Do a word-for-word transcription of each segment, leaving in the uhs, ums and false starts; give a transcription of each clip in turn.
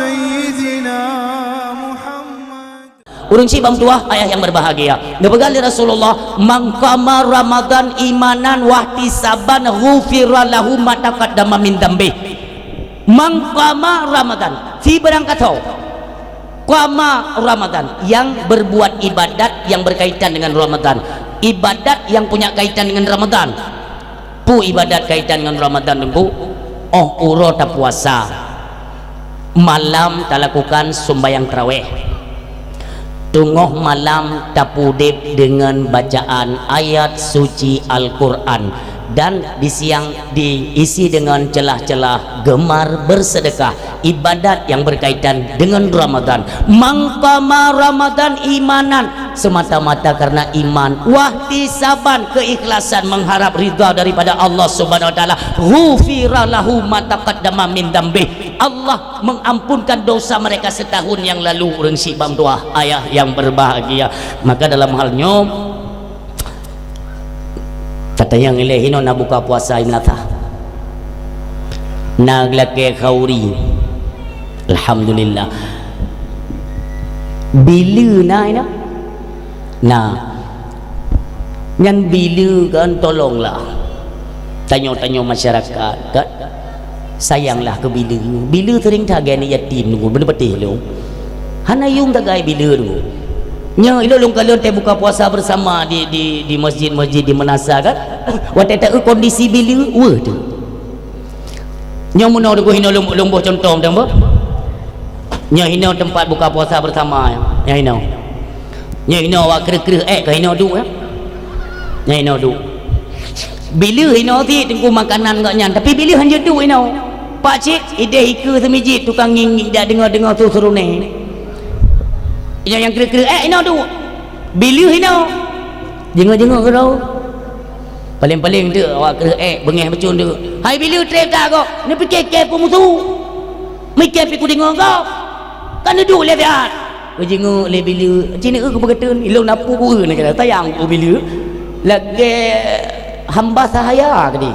سيدنا محمد. Ureuëng syiek bang tuah, ayah yang berbahagia. Geupeugah lé Rasulullah, "Man qama Ramadan imanan wahtisaban ghufira lahu ma taqaddama min dzambih." Man qama Ramadan, si barang kasoe. Qama Ramadan, yang berbuat ibadat yang berkaitan dengan Ramadan. Ibadat yang punya kaitan dengan Ramadan. Peue ibadat kaitan ngon Ramadan teungku? Óh uroe tapuasa, malam talakukan sumbayang tarawih. Teungoh malam tapeudeb deungon bacaan ayat suci Al-Qur'an, dan di siang diisi deungon celah-celah gemar bersedekah. Ibadat yang berkaitan dengan Ramadan. Man qama Ramadan imanan, semata-mata karena iman, wahtisaban, keikhlasan mengharap ridha daripada Allah Subhanahu wa taala, ghufira lahu ma taqaddama min dzambih. Allah mengampunkan dosa mereka setahun yang lalu, ureuëng syiek bang tuah, ayah yang berbahagia. Maka dalam hal nyoe, tatanyong ilée hinoe na buka puasa i meunasah. Na geulakée khauri. Alhamdulillah. Bileue na hinoe? Na. Nyan bileue kan tolonglah. Tanyoe-tanyoe masyarakat kan. Sayanglah keu bileue. Bileue sering that geuneuk yatim nunggu beuneupatéh lôn. Hana yuem tagai bileue nunggu. Nyoe ilôn lôn kalon teuh buka puasa bersama di, di, di masjid-masjid di meunasah kan. Watée taeu kondisi bileue weueh teuh. Nyoe meunoe teungku hinoe lôn, lôn boh cuntoh meuteumé. Nyoe hinoe teumpat buka puasa bersama nyoe hinoe. Nyoe hinoe awak kreueh-kreueh ék ka hinoe duek ya. Nyoe hinoe duek. Bileue hinoe cit teungku makanan gobnyan, tapi bileue hanjeuet duek hinoe. Pak cit ideh ikeue seumijit tukang ngieng-ngieng dak deungoe-deungoe su seurune. Nyoe nyang kreueh-kreueh ék hinoe duek. Bileue hinoe. Jingok-jingok keudroe. Paleng-paleng teuk awak kreueh ék beungéh beucon teuk. Hai bileue trép that gob, neupiké kée peue musu. Miké pih kudeungoe gob. Ka neuduek lé siat. Beujingok lé bileue, "Ci neueu keu peugeuteun, ilôn na peue kueu na kira tayang u bileue." Lagée hamba sahaya keudeh.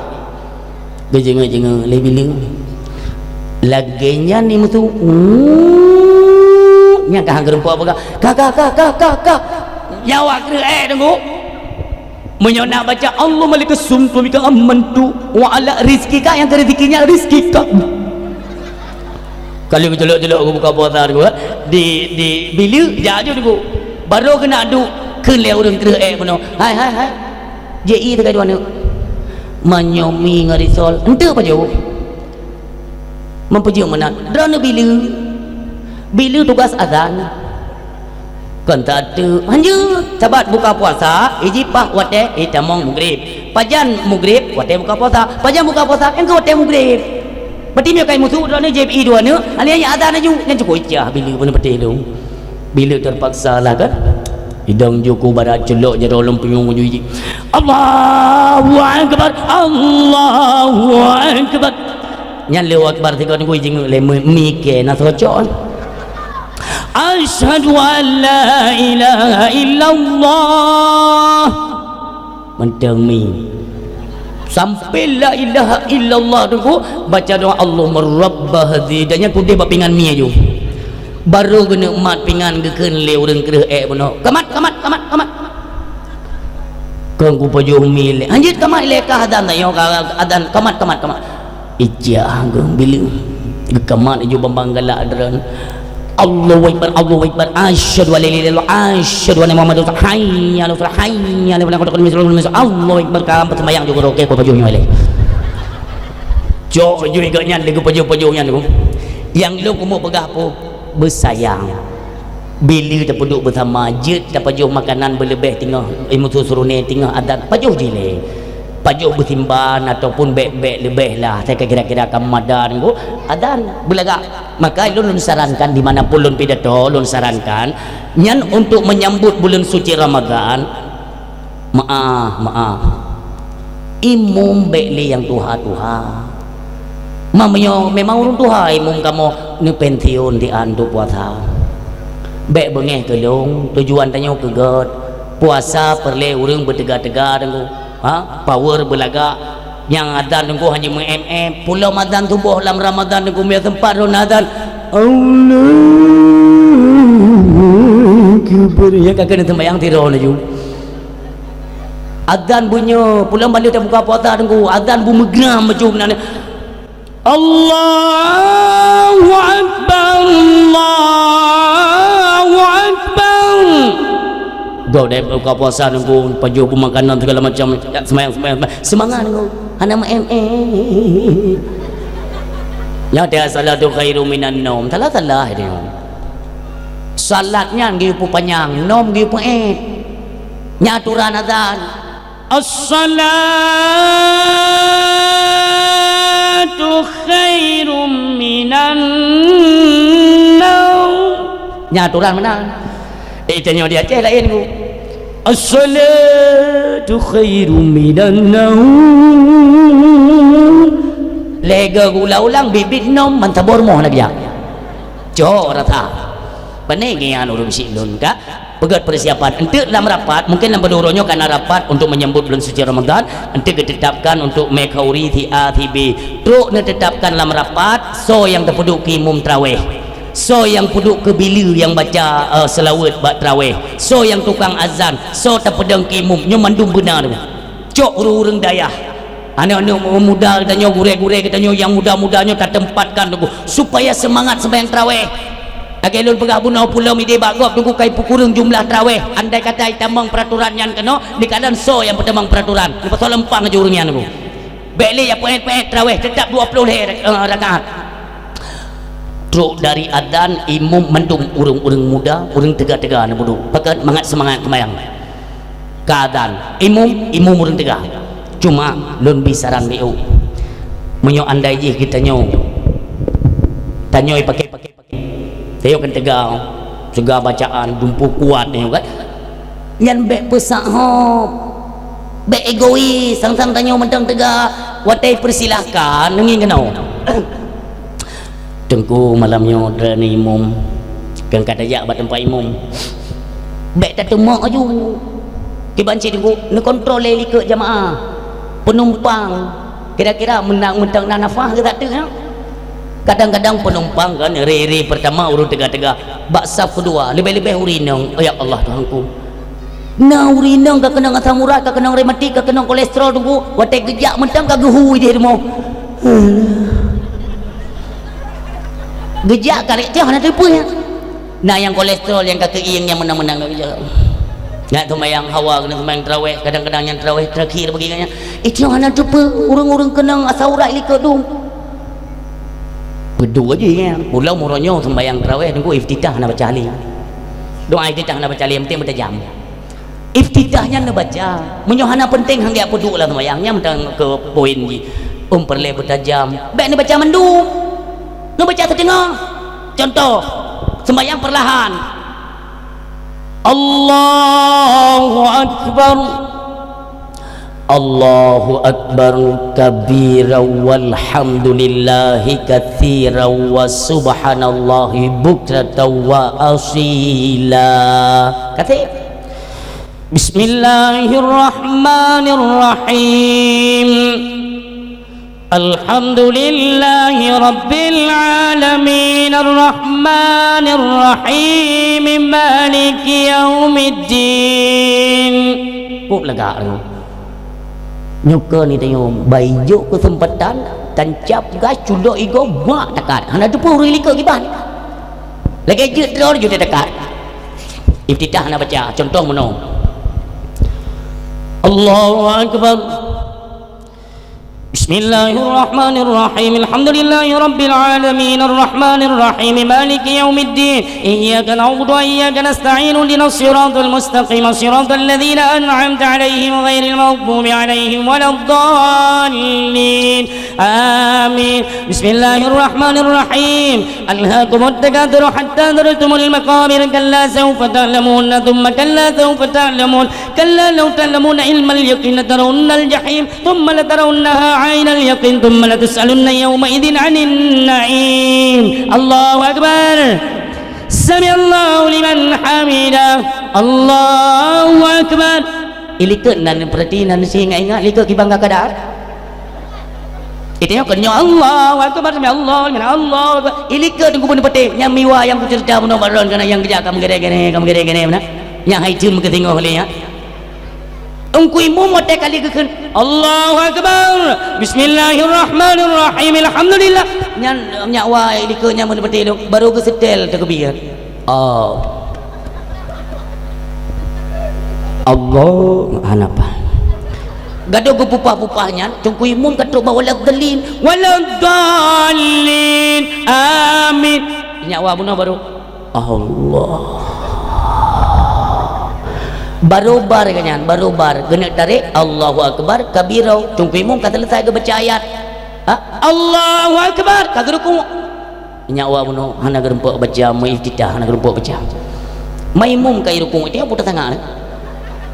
Beujingok-jingok lé bileue. Lagée nyan ni musu. Nyan ka han geureumpok peugah. Ka, ka, ka. Nyan awak kreueh ék teungku. Meunyoe na baca, "Allahumma laka sumtu wa bika amantu wa ala rizqika," nyang keu rezeki nyan rezeki ka. Kali geuculok-culok geubuka puasa teungku, di, di bileue, jak aju teungku. Barô keuneuk duek, kheun lé ureuëng kreueh ék bunoe. Hai, hai, hai. Ji ie teuka dua aneuk. Meunyoe mi ngon risol, enteuk pajoh. Meupeujeuet meunan, droeneuh bileue. Bileue tugaih azan. Kon tateuk, hanjeuet, sabat buka puasa, ijipah watée itamong mugrib. Pajan mugrib, watée buka puasa. Pajan buka puasa, nyang keu watée mugrib. Berarti meunyoe kai musu droeneuh jieb ie dua aneuk, alèh nyan azan laju, nyan cukôp ijah bileue beuneupatéh lôn. Bileue terpaksa lah kan. Idong ju ku barat culok jaroe lom punyueng uju iji. Allahu Akbar, Allahu Akbar. Nyan lé Allahu Akbar sigoe teungku jingeuek lé mi, mi kée na socok. Asyhadu an la ilaha illallah. Mantong mi. Sampai la ilaha illallah teungku, baca doa Allahumma rabba hadzi, dan nyan kudeh bak pingan mi aju. Barô geuneuk mat pingan geukheun lé ureuëng kreueh ék bunoe. Kamat, kamat, kamat, kamat. Kon kupajoh mi lé. Hanjeuet kamat lé ka azan tanyoe ka azan kamat, kamat, kamat. Ijah geuh bileue. Geukamat iju bambang galak droen. Allahu Akbar, Allahu Akbar. Asyhadu an la ilaha illallah, asyhadu anna Muhammadar Rasulullah. Hayya 'alas shalah, hayya 'alal falah, qad qamat shalah, qad qamat shalah. Allahu Akbar, ka peusambayang juga roke kupajoh nyoe lé. Cok jui gak nyan lé geupajoh-pajoh nyan tu. Yang lôn kumeung peugah peue? Beusayang. Bileue tapeuduek beusama, jeuet tapajoh makanan beuleubeh teungoh, eh, musu seurune teungoh adan, pajoh jih lé. Pajoh beusimban ataupun bék-bék leubeh lah, asai ka kira-kira ka mada nunggu adan beulagak. Maka lôn, lôn sarankan, di mana pun lôn pidato, lôn sarankan, nyan untuk menyambut buleuen suci Ramadhan, Meu'ah, meu'ah. Imum bék lé nyang tuha-tuha. Ma meunyoe memang ureuëng tuha imum kamoe neupensiun di an duek puasa. Bék beungéh keu lôn, tujuan tanyoe keu gét. Puasa peureulée ureuëng beuteuga-teuga teungku. Ha? Power beulagak. Nyang adan teungku hana meu-em-em. Pulom adan suboh lam Ramadhan teungku, meunyoe seumpat droen adan. Allahu Akbar. Ya, ka keuneuk sembahyang tiroe laju. Azan beunyoe, pulang balik tabuka puasa Teungku. Azan beumeugram bacut meunan. Allahu Akbar, Allahu Akbar. Gob deh buka puasa Teungku, pajoh peumakanan segala macam. Ya, sembahyang, sembahyang, sembahyang. Seumangat Teungku. Hana meu-, eh, eh. Nyoe teuh as-salatu khairum minan naum. Salah-salah dia. Salat nyan geupeu panyang, nom geupeu ék. Nyan aturan azan. As-salatu khairum minan naum. Nyan aturan meunan. Eh, tanyoe di Aceh laén, Bu. As-salatu khairum minan naum. Lhèe go geuulang-ulang, biet-biet nom, mantong boh rumoh lagèe nyan. Cok rata. Pane ngian ureueng syiek lôn ka. Peugöt persiapan. Enteuk lam rapat, mungkin lam padum uroe nyoe ka na rapat untuk menyambut bulan suci Ramadan, enteuk geutetapkan untuk mé khauri si A, si B. Trok neutetapkan lam rapat, soe nyang teupeuduek keu imum traweh. Soe nyang peuduek keu bileue nyang baca, eh, seulaweuet bak traweh. Soe nyang tukang azan, soe tapeudong keu imum, nyoe mandum beuna tu. Cok ureueng-ureueng dayah. Aneuk-aneuk muda geutanyoe, gurèe-gurèe geutanyoe nyang muda-muda nyoe tateumpatkan teungku, supaya seumangat seumayang traweh. Lagèe lôn peugah bunoe, pulo idéh bak gob teungku, ka ipeukureueng jumlah traweh. Andai kata itamong peuratoran nyan keunoe, dikadang soe nyang peutamong peuratoran. Leupah soe leumpang laju ureueng nyan teungku. Bèk lé ya peuet-peuet traweh, teutap dua ploh lhèe, eh, rakaat. Trok dari azan, imum mandum ureueng-ureueng muda, ureueng teuga-teuga na peuduek. Pakat mangat seumangat seumayang. Ka azan, imum, imum ureueng teuga. Cuma lôn bi saran miôh. Meunyoe andai jih geutanyoe, tanyoe pakai-pakai Tayok kan teuga, teuga bacaan, dumpeue kuat nyoe kan. Nyan bèk peusak hop. Bèk egois, sang-sang tanyoe mantong teuga, watèe peusilahkan, neungieng keunoe. Teungku, malam nyoe droeneuh imum, keu ka tajak bak teumpat imum. Bèk tateumok laju. Kiban cit teungku, neukontrol lé likot jamaah, peunumpang. Kira-kira meunan mantong na nafah geuh that teuk nyan. Kadang-kadang peunumpang kan, ri-ri peurtama ureueng teuga-teuga, bak saf keudua, leubeh-leubeh ureueng inong, "Ya Allah, Tuhanku." Na ureueng inong ka keunong asam urat, ka keunong rematik, ka keunong kolesterol teungku, watèe geujak mantong ka geuhu idéh rumoh. Geujak ka rek teuh hana teupeue nyan. Na nyang kolesterol nyang ka keuieng nyang meunang-meunang ka geujak. Nyan seumayang hawa keuneuk seumayang traweh, kadang-kadang nyang traweh terakhir bagi nyan. Itu hana teupeue, ureueng-ureueng keunong asam urat likot dum. Peuduek jih nyan. Pulang uroe nyoe seumayang traweh teungku iftitah hana baca lé. Doa iftitah hana baca lé, penting beutajam. Iftitah nyan neubaca. Meunyoe hana penting, han geujak peuduek lam seumayang, nyan mantong keu poin jih. Ôn peureulèe beutajam. Bèk neubaca mandum. Neubaca siteungoh. Contoh, seumayang peurlahan. Allahu Akbar. Allahu Akbar kabira walhamdulillahi katsira wa subhanallahi bukratan wa asila. Kathèe. Bismillahirrahmanirrahim. Alhamdulillahi rabbil alamin, arrahmanir rahim, maliki yaumiddin. Kok lagak tu? Nyoe keuh ni tanyoe, bai jok keuseumpatan, tancab gas, culok igoe, mak takat. Hana teupeue ureueng likot kiban. Lagèe jeuet droe jeuet takat. Iftitah hana baca, contoh meunoe. Allahu Akbar. Bismillahirrahmanirrahim. Alhamdulillahi rabbil alamin. Arrahmanirrahim. Maliki yaumiddin. Iyyaka na'budu wa iyyaka nasta'in. Ihdinas siratal mustaqim. Siratal ladzina an'amta 'alaihim ghairil maghdubi 'alaihim waladdallin. Amin. Bismillahirrahmanirrahim. Alhaakumut takatsur hatta zurtumul maqabir. Kalla sawfa ta'lamun. Tsumma kalla sawfa ta'lamun. Kalla law ta'lamuna 'ilmal yaqin latarawunnal jahim. Tsumma latarawunnaha 'ainal yaqin, tsumma latus'alunna yauma'idzin 'anin na'im. Allahu Akbar. Sami'allahu liman hamidah. Allahu Akbar. Ilikot nan peurati nan si ingat-ingat likot kiban ka keadaan. Itu nyoe kon nyoe Allahu Akbar, sami Allahu liman, Allahu Akbar. Ilikot Teungku Beuneupeutéh, nyang miwa nyang kuceurita bunoe bak droen, kana nyang geujak ka meugere-gere, ka meugere-gere meunan. Nyang hai ceuem keu singoh lé nyan. Teungku Imum watée kali geukheun, "Allahu Akbar, Bismillahirrahmanirrahim, Alhamdulillah." Nyan, nyak wa ilikot nyang Beuneupeutéh lom, baru geuseutée takbir. Oh. Allah, hana apa. Gadôh geupupah-pupah nyan, Teungku Imum ka trok bak waladdallin. Waladdallin. Amin. Nyak wa bunoe baru. Allah. Baru bar ka nyan, baru bar. Geuneuk tarek, Allahu Akbar, kabira. Teungku Imum ka seuleusai geubaca ayat. Ha? Allahu Akbar, ka geurukuk. Nyak wa bunoe hana geureumpok baca, meuiftitah hana geureumpok baca. Maimun kai rukuk, itu yang putus tangan.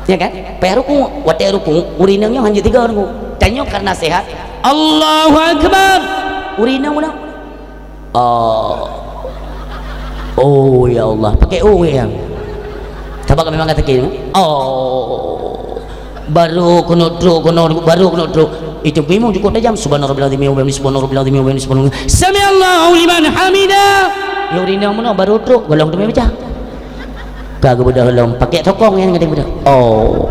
Ya kan? Payah rukuk, watée rukuk, ureueng inong nyoe hana jeuet tiga rukuk. Tanyoe karena sehat. Allahu Akbar. Ureueng inong bunoe. Oh. Oh ya Allah, pakai oh ya. Sabab kami makan sakit. Oh. Baru keuneuk trok, keuneuk, baru keuneuk trok. Itu Teungku Imum cukup tajam. Subhana rabbil azim wa bihamdihi, subhana rabbil azim wa bihamdihi, subhana. Sami Allahu liman hamida. Ya ureueng inong bunoe baru trok, golom teumé pecah. Ka geubeudôh lom, pakai sokong nyang geubeudôh. Oh.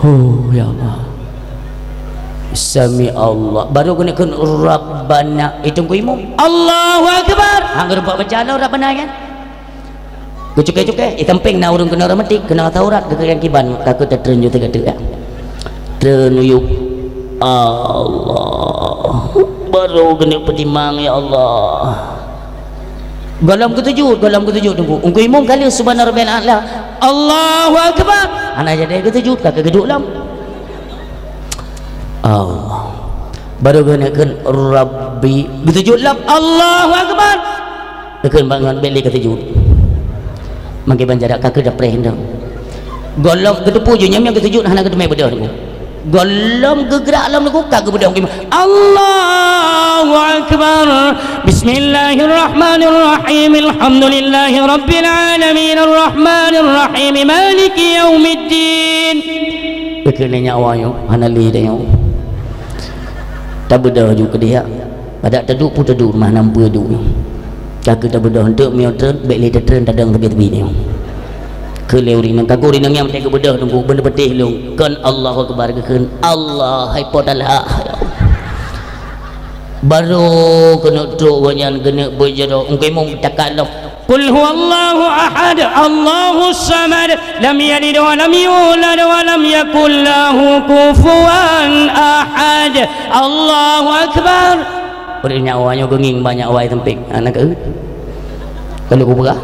Oh, ya Allah. Sami Allah. Baru keuneuk kheun Rabbana. Itu Teungku Imum. Allahu Akbar. Hang geureumpok baca lom Rabbana kan? Geucukée-cukée, di sampéng na ureueng keunoe reumatik, keunoe taurat, geukheun kiban, ka keuh tatreun ju teuka-teuka. Treun u yup. Allah. Baru geuneuk peutimang, ya Allah. Golom geuteujut, golom geuteujut Teungku. Teungku Imum ka lheueh subhana rabbiyal a'la. Allahu Akbar. Hana jadi geuteujut, ka keuh geuduek lom. Allah. Baru geuneuk kheun Rabbi. Geuteujut lom. Allahu Akbar. Geukheun bangon, bék lé ka teujut. Mangke ban jarak ka keuh dapreh ndong. Golom geuteupeue ju nyang geuteujut hana geuteumé beudôh Teungku. Golom geugrak lom Teungku ka geubeudôh Teungku. Allahu Akbar. Bismillahirrahmanirrahim. Alhamdulillahi rabbil alamin. Arrahmanirrahim. Maliki yaumiddin. Geukheun lé nyak wa nyoe, hana lé tanyoe. Tabeudôh ju keudeh. Padak taduek peue taduek rumoh nam peue duek. Ka keuh tabeudôh eunteuk meunyoe treun, bék lé tatreun tadong teubit-teubit nyoe. Kheun lé ureueng inong, ka keuh ureueng inong nyang watée geubeudôh Teungku, beuneupeutéh lôn. Kon Allahu Akbar geukheun, Allah hai Po Talha. Baru keuneuk trok gobnyan geuneuk beujaroe, Teungku Imum takalon. Qul huwallahu ahad, Allahus samad, lam yalid wa lam yulad wa lam yakul lahu kufuwan ahad. Allahu Akbar. Ureueng nyak wa nyoe geungieng banyak wai sempit. Hana keuh. Kalau kupeugah,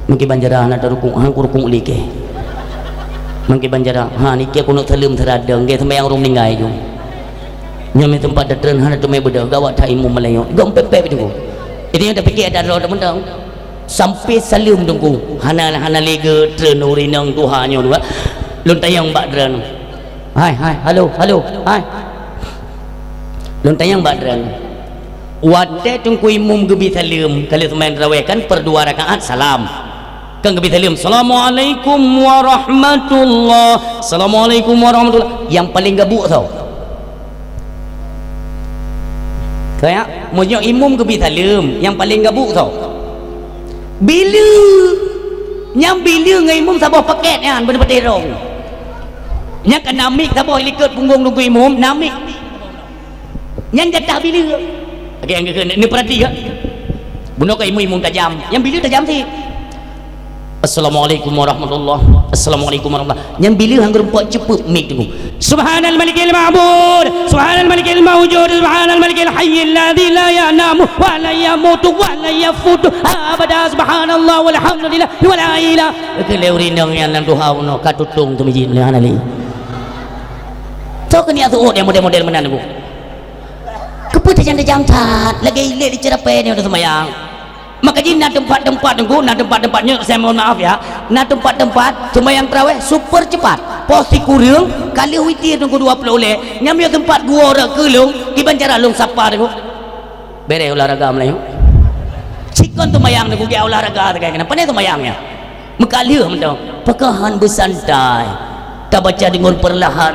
meukiban jara hana tarukuk, hang kurukuk like. Meukiban jara, ha, nike kunut saleuem sira dong, ge seumayang ureueng meuninggai ju. Nyoe meuteumpat datreun hana teumé beudôh, gawat that imum meulayeue. Gom pép-pép ju. Itu nyang tapike ada droe teumantong. Sampai saleuem Teungku, hana, hana lé geutreun ureueng inong tuha nyoe dua. Lôn tanyong bak droeneuh. Hai, hai, halo, halo, hai. Lôn tanyong bak droeneuh. Watée Teungku Imum geubi saleuem, ka lheueh seumayang tarawéh kan per dua rakaat salam. Kan geubi saleuem, "Assalamualaikum warahmatullah. Assalamualaikum warahmatullah." Nyang paleng gabuk soe? Kaya, meunyoe imum geubi saleuem, nyang paleng gabuk soe? Bileue. Nyang bileue ngon imum saboh paket nyan, beuneupeutéh rong. Nyan ka na mik saboh likot punggong Teungku Imum, na mik. Nyan jatah bileue. Oke, nyang keu neupeurati ya. Bunoe ka imum-imum tajam, nyang bileue tajam sit. Assalamualaikum warahmatullah. Assalamualaikum warahmatullah. Nyang bileue hang geureumpok ceupeup mik Teungku. Subhanal malikil ma'bud, subhanal malikil maujud, subhanal malikil hayyil ladzi la yanamu wa la yamutu wa la yafutu abada. Subhanallah walhamdulillah wa la ilaha. Keu lé ureueng inong nyang lam tuha bunoe ka tutong teumijin lé hana lé. Soe keu niat seuôt nyang model-model meunan Teungku? Keupeue tajam-tajam that lagèe ilèe di ceurapée nyoe seumayang? Maka jih na teumpat-teumpat Teungku, na teumpat-teumpat nyoe, saya mohon maaf ya, na teumpat-teumpat seumayang tarawih super cepat. Poh sikureueng ka lheueh witir Teungku dua ploh ulèe. Nyan meunyoe teumpat geuwoe rot keu lôn, kiban cara lôn sapa Teungku? Bèrèh olahraga meulayeue. Sikon seumayang Teungku, geuolahraga sagai keunan. Pane seumayang nyan? Meukaleuh mantong. Pakon han beusantai. Tabaca deungon peurlahan.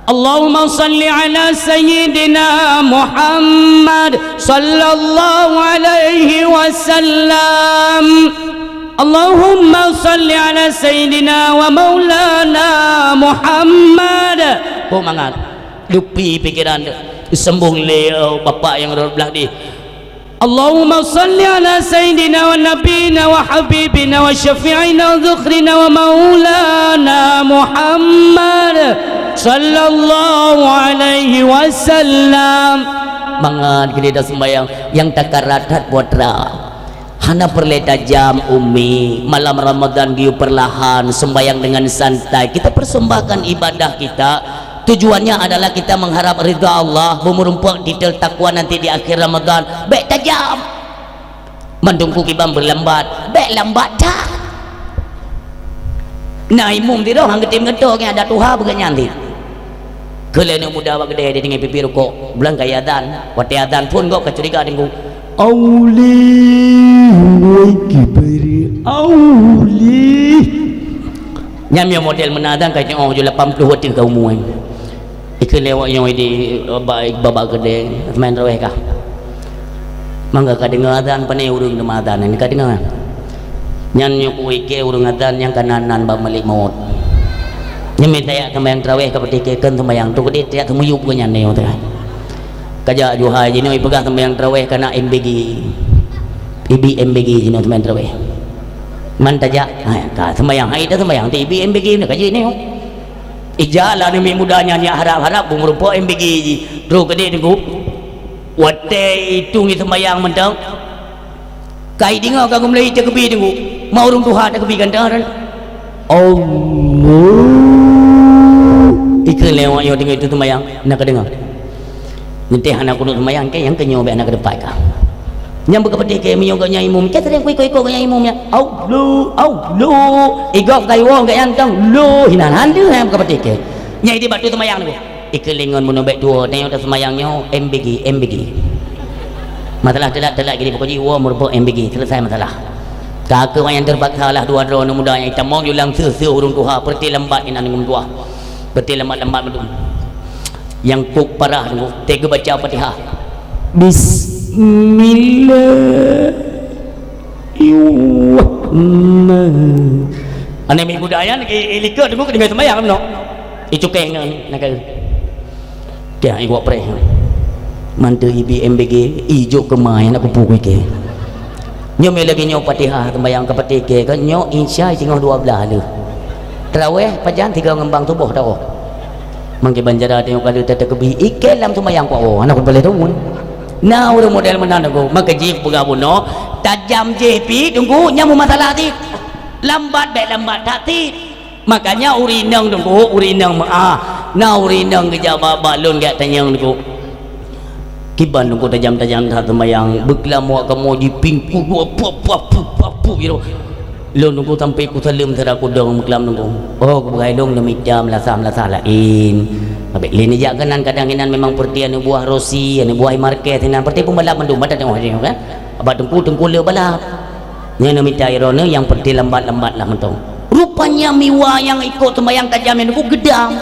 Allahumma salli ala sayyidina Muhammad sallallahu alaihi wasallam. Allahumma salli ala sayyidina wa maulana Muhammad. Boh mangat, lupi pikiran, sambung lé, oh, bapak nyang rot blah dih. Allahumma salli ala sayyidina wa nabiyina wa habibina wa syafi'ina wa dzukhrina wa maulana Muhammad sallallahu alaihi wasallam. Mangat keu dia dah sembahyang, nyang takarat that putra. Hana peureulée tajam, Umi. Malam Ramadan geuyue peurlahan, sembahyang dengan santai. Kita persembahkan ibadah kita. Tujuannya adalah kita mengharap ridha Allah, beumeurumpok titel takwa nanti di akhir Ramadan. Bék tajam. Mandum ku kiban beulambat, bék lambat that. Na imum sidroe han geutem ngeutôk, nyang ada tuha beugét nyan cit. Keu lheueh aneuk muda bak keudè, dia tinggai pipi rukok, bulan ka azan. Watée azan phon gob ka curiga deungon, "Allahu Akbar, Allah." Nyan meunyo model meunan azan ka nyoe ju lapan ploh watèe ka umu nyan. Ikeu lewat nyoe di, ba-, babah keudè, seumayang tarawèh kah? Mangga ka deungoe azan, pane ureueng teuma azan nyan ka deungoe. Nyan nyoe ku ikeu ureueng azan nyang ka nan-nan bak malik maut. Nyan mita jak seumayang tarawèh ka peutikée keu seumayang tu keudeh tajak seumiyup geuh nyan nyoe teuh. Ka jak Johai jinoe ipeugah seumayang tarawèh ka na M B G. Ibi M B G jinoe seumayang tarawèh. Man tajak, ha, ka seumayang hai dah seumayang ti ibi M B G nyoe ka jinoe. Ija lah aneuk muda nyan nyang harab-harab beumeurumpok M B G jih. Troh keudeh teungku. Watèe itu ngi seumayang mantong. Kai deungoe ka geumeulai takbir teungku. Ma ureueng tuha takbir ganteng ran. Allah. Ikeu lewat nyoe deungoe itu seumayang, na ka deungoe. Nyan teuh hana kunut seumayang keu nyang keu nyoe bèk hana keu teumpat ka. Nyang beukapatéh keu meunyoe gobnyan imum, ka sering ku ikot-ikot gobnyan imum nyan. Aulu, aulu. Igop kai wong gobnyan tong lu hinan handu nyang beukapatéh keu. Nyang ideh bak tu seumayang tu. Ikeu lingon bunoe bèk tuwoe, tanyoe taseumayang nyoe M B G, M B G. Masalah teulat-teulat gini pokok jih woe meureumpok M B G, selesai masalah. Ka keuh nyang teupaksa lah dua droe aneuk muda nyang itamong yulang seu-seu ureueng tuha, peureuté lambat inan ureueng tuha. Peureuté lambat-lambat mandum. Nyang kok parah tu, teuka baca Fatihah. Bismillah. Aneuk miet muda nyan i, i likot teungku keudéh seumayang meunoe. I cukée ngon nakeuh. Tiah i gok preh. Mantu ibi M B G, i jok keumai aneuk kupu kuike. Nyoe mé lagèe nyoe Fatihah seumayang ka patéh keu nyoe Isya singoh dua blah lheueh. Tarawèh pajan tiga ngembang tuboh tawoe. Mangke banjara teuh ka lheueh teukeubie ikée lam seumayang kuwoe aneuk kupu lheueh tahun. Na ureueng model meunan teungku, maka jih peugah bunoe, tajam jih pih teungku, nyan meumasalah cit. Lambat bèk lambat that cit. Makanya ureueng inong teungku, ureueng inong meu'ah. Na ureueng inong geujak bak, bak lôn geujak tanyong teungku. Kiban teungku tajam-tajam that seumayang, beuklam awak kamoe jipingku dua pup, pup, pup, pup, pup, gitu. Lôn teungku sampai kusaleuem sira kudong meuklam teungku. Oh, kupeugah lôn neumita meulasah-meulasah laén. Abéh lé neujak keunan kadang inan memang peureuté aneuk buah Rosi, aneuk buah Marquez inan peureuté pembalap mandum, mata tengok tengok kan. Abah teungku, teungku le balap. Nyan neumita droeneuh nyang peureuté lambat-lambat lah mantong. Rupanya miwa nyang ikot seumayang tajam nyan teungku geudam.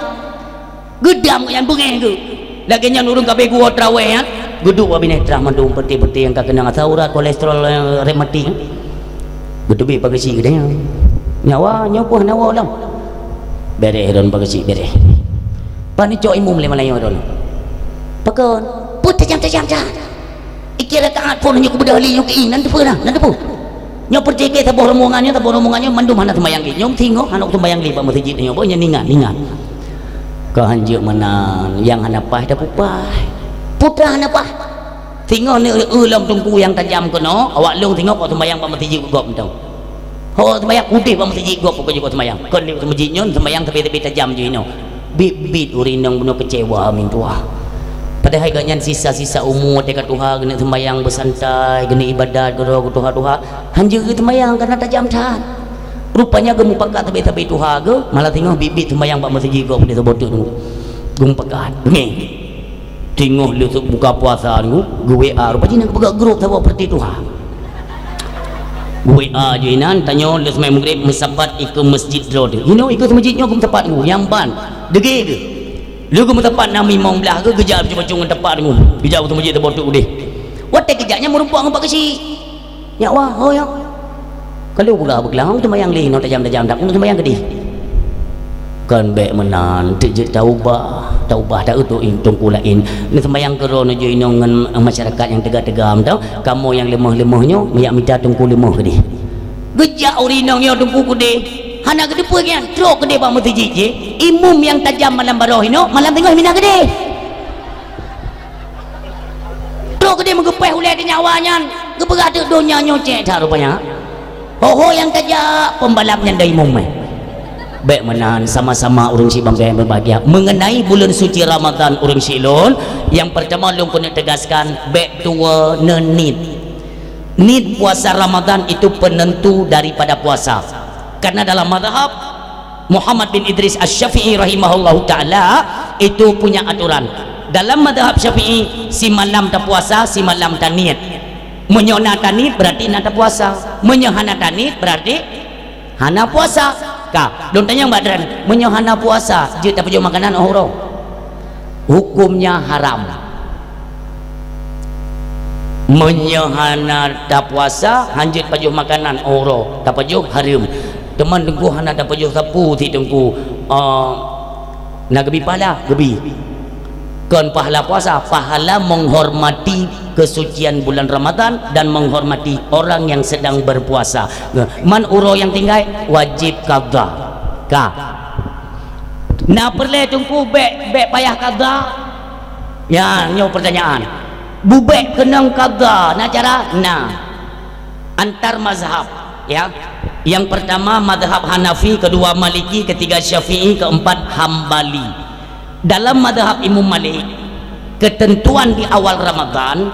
Geudam nyan beungéh geuh. Lagèe nyan ureueng ka abéh geuwoe tarawèh nyan, geuduek bak binéh trah mandum peureuté-peureuté nyang ka keunong asam urat, kolesterol, rematik. Geuteubiet pageusik geuh nyan. Nyawa nyoe pun hana woe lom. Bèrèh droen pageusik bèrèh. Pan icok imum lé malayeue droen. Pakon? Peue tajam-tajam that. Ikira taát phon nyoe keubeudôh li nyoe keu inan teupeue nah, nan teupeue. Nyoe peureuté keu saboh rombongan nyoe, saboh rombongan nyoe mandum hana seumayang lé. Nyoe singoh hana seumayang lé bak meuseujid nyoe, boh nyan ingat, ingat. Keu hanjeuet meunan, nyang hana paih tapeupaih. Putra hana paih. Singoh neueu lom teungku nyang tajam keunoe, awak lôn singoh kok seumayang bak meuseujid gob mantong. Ho seumayang udeh bak meuseujid gob pokok jih kok seumayang. Kon di meuseujid nyoe seumayang sabe-sabe tajam jih inoe. Bit-bit ureueng inong bunoe keucewa mintuah. Padahai gobnyan sisa-sisa umu teuka tuha geuneuk seumayang beusantai, geuneuk ibadat keu droe keu tuha-tuha. Hanjeuet geuh seumayang kana tajam that. Rupanya geumupakat sabe-sabe tuha geuh, malah singoh bit-bit seumayang bak meuseujid gob di saboh teuk. Geumupakat. Beungéh. Singoh lheueh buka puasa nyoe, geu-W A, rupa jih na geupeugah grup saboh peureuté tuha. Geu-W A jih inan, tanyoe lheueh seumayang Maghrib meusapat ikeue meuseujid droe teuh. Inoe ikeue meuseujid nyoe geumeusapat nyoe, nyang ban. Deungö geuh. Lheueh geumeusapat nam limong blaih geu-, geujak bacut-bacut ngon tapak deungon. Geujak u teumpat jih teuboh teuk udeh. Watèe geujak nyan meurumpok ngon Pak Geuchik. "Nyak Wa, ho nyak. Ka lheueh peugah beukeulang, seumayang lé inoe tajam-tajam dak, seumayang keudeh." "Kon bèk meunan, teuk jeuet taubah, taubah ta-eu teungku laén. Neuseumbayang keudroe neujok inoe ngon masyarakat nyang teuga-teuga mantong, kamoe nyang leumoh-leumoh nyoe, meujak mita teungku leumoh keudeh." Geujak ureueng inong nyoe teungku keudeh. Hana geuteupeue nyan, trok keudeh bak meuseujid jih. Imum nyang tajam malam baroe inoe, malam teungoh minah keudeh. Trok keudeh meugeupéh ulèe teuh nyak Wa nyan, geupeugah teuk donya nyoe cèk that rupanya. Ho-ho nyang tajak pembalap nyan dai imum, eh. Bèk meunan, sama-sama ureueng syiek bangga nyang berbahagia. Mengenai buleuen suci Ramadan ureueng syiek lôn, nyang peurtama lôn keuneuk teugaskan, bèk tuwoe neuniet. Niet puasa Ramadan itu penentu daripada puasa. Karena dalam mazhab Muhammad bin Idris Asy-Syafi'i rahimahullahu taala itu punya aturan. Dalam mazhab Syafi'i, simalam tapuasa, simalam taniet. Meunyoe na taniet, berarti na tapuasa. Meunyoe hana taniet, berarti hana puasa. Ka, lôn tanyong bak droeneuh, meunyoe hana puasa, jeuet tapajoh makanan óh uroe? Hukumnya haram. Meunyoe hana tapuasa, hanjeuet pajoh makanan óh uroe, tapajoh hareuem. Teuma teungku hana tapajoh sapeue sit teungku, eh, na geubi pahala, geubi. Kon pahala puasa, pahala menghormati kesucian bulan Ramadan dan menghormati orang yang sedang berpuasa. Man uroe nyang tinggai wajéb qadha. Ka. Na peureulèe teungku bèk, bèk payah qadha? Nyan, nyoe pertanyaan. Bubèk keunong qadha, na cara? Na. Antar mazhab, ya. Yang pertama mazhab Hanafi, kedua Maliki, ketiga Syafi'i, keempat Hambali. Dalam mazhab Imam Malik, ketentuan di awal Ramadan,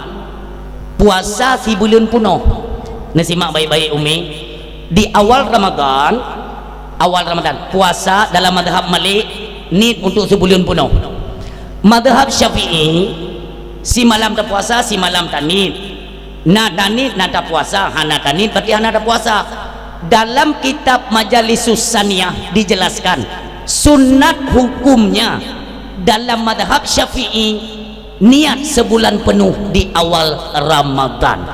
puasa sibuleuen punoh. Neusimak baik-baik, Umi. Di awal Ramadan, awal Ramadan, puasa dalam mazhab Malik, niet untuk sibuleuen punoh. Mazhab Syafi'i, simalam tapuasa, simalam taniet. Na taniet, na tapuasa, hana taniet, berarti hana tapuasa. Dalam kitab Majalisus Saniyah dijelaskan, sunat hukumnya dalam mazhab Syafi'i, niet sibuleuen punoh di awal Ramadan.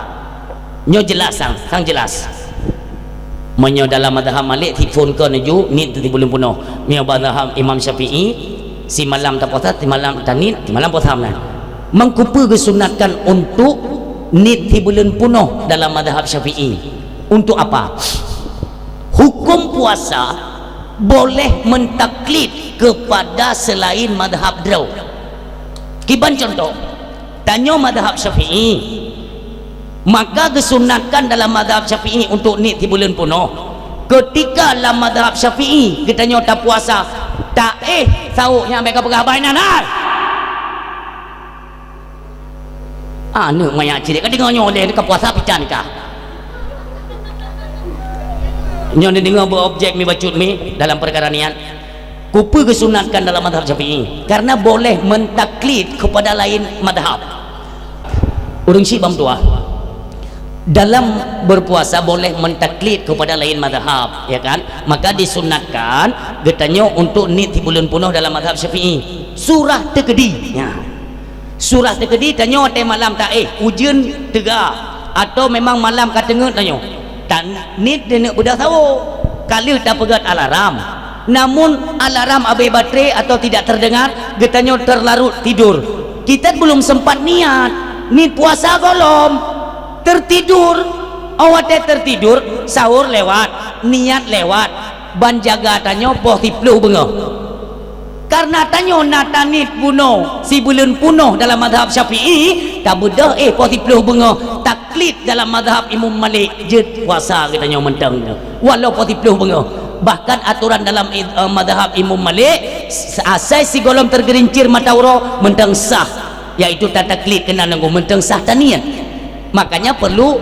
Nyoe jelas, sang, sang jelas. Meunyoe dalam mazhab Malik, siphon keu neuju, niet sibuleuen punoh. Meunyoe mazhab Imam Syafi'i, simalam tapuasa, simalam taniet, simalam puasa meunan. Meukeupeu geusunatkan untuk niet sibuleuen punoh dalam mazhab Syafi'i. Untuk apa? Hukum puasa boleh mentaklid kepada selain mazhab droe. Kiban contoh, tanyoe mazhab Syafi'i, maka geusunatkan dalam mazhab Syafi'i untuk niet sibuleuen punoh. Ketika lam mazhab Syafi'i geutanyoe tapuasa, taéh sahô nyan bèk kapeugah bak inan hai. Aneuk manyak cilék ka deungoe nyoe lé ka puasa pican kah. Nyoe neudeungoe beu objek mi bacut mi dalam peukara niet. Kupeue geusunatkan dalam mazhab Syafi'i? Karena boleh mentaklid kepada lain mazhab. Ureueng syiek bang tuah, dalam berpuasa boleh mentaklid kepada lain mazhab, ya kan? Maka disunatkan geutanyoe untuk niet sibuleuen punoh dalam mazhab Syafi'i. Surah teukeudi. Ya. Surah teukeudi tanyoe watèe malam taéh, ujeuen teuga, atau memang malam ka teungeut tanyoe. Taniet neuneuk beudôh sahô, ka lheueh tapeugèt alarm. Namun alarm abéh baterai atau tidak terdengar, geutanyoe terlarut tidur. Kita belum sempat niat, niet puasa gohlom. Tertidur. Óh watèe tertidur, sahô lewat, niet lewat. Ban jaga tanyoe poh siplôh beungoh. Karena tanyoe na taniet bunoe sibuleuen punoh dalam mazhab Syafi'i, tabeudôh éh poh siplôh beungoh, taklid dalam mazhab Imam Malik, jeuet puasa geutanyoe mantong nyoe, walau poh siplôh beungoh. Bahkan aturan dalam, eh, mazhab Imam Malik, asai sigohlom tergelincir mata uroe, mantong sah, yaitu tataklid keunan nanggroe, mantong sah taniet. Makanya perlu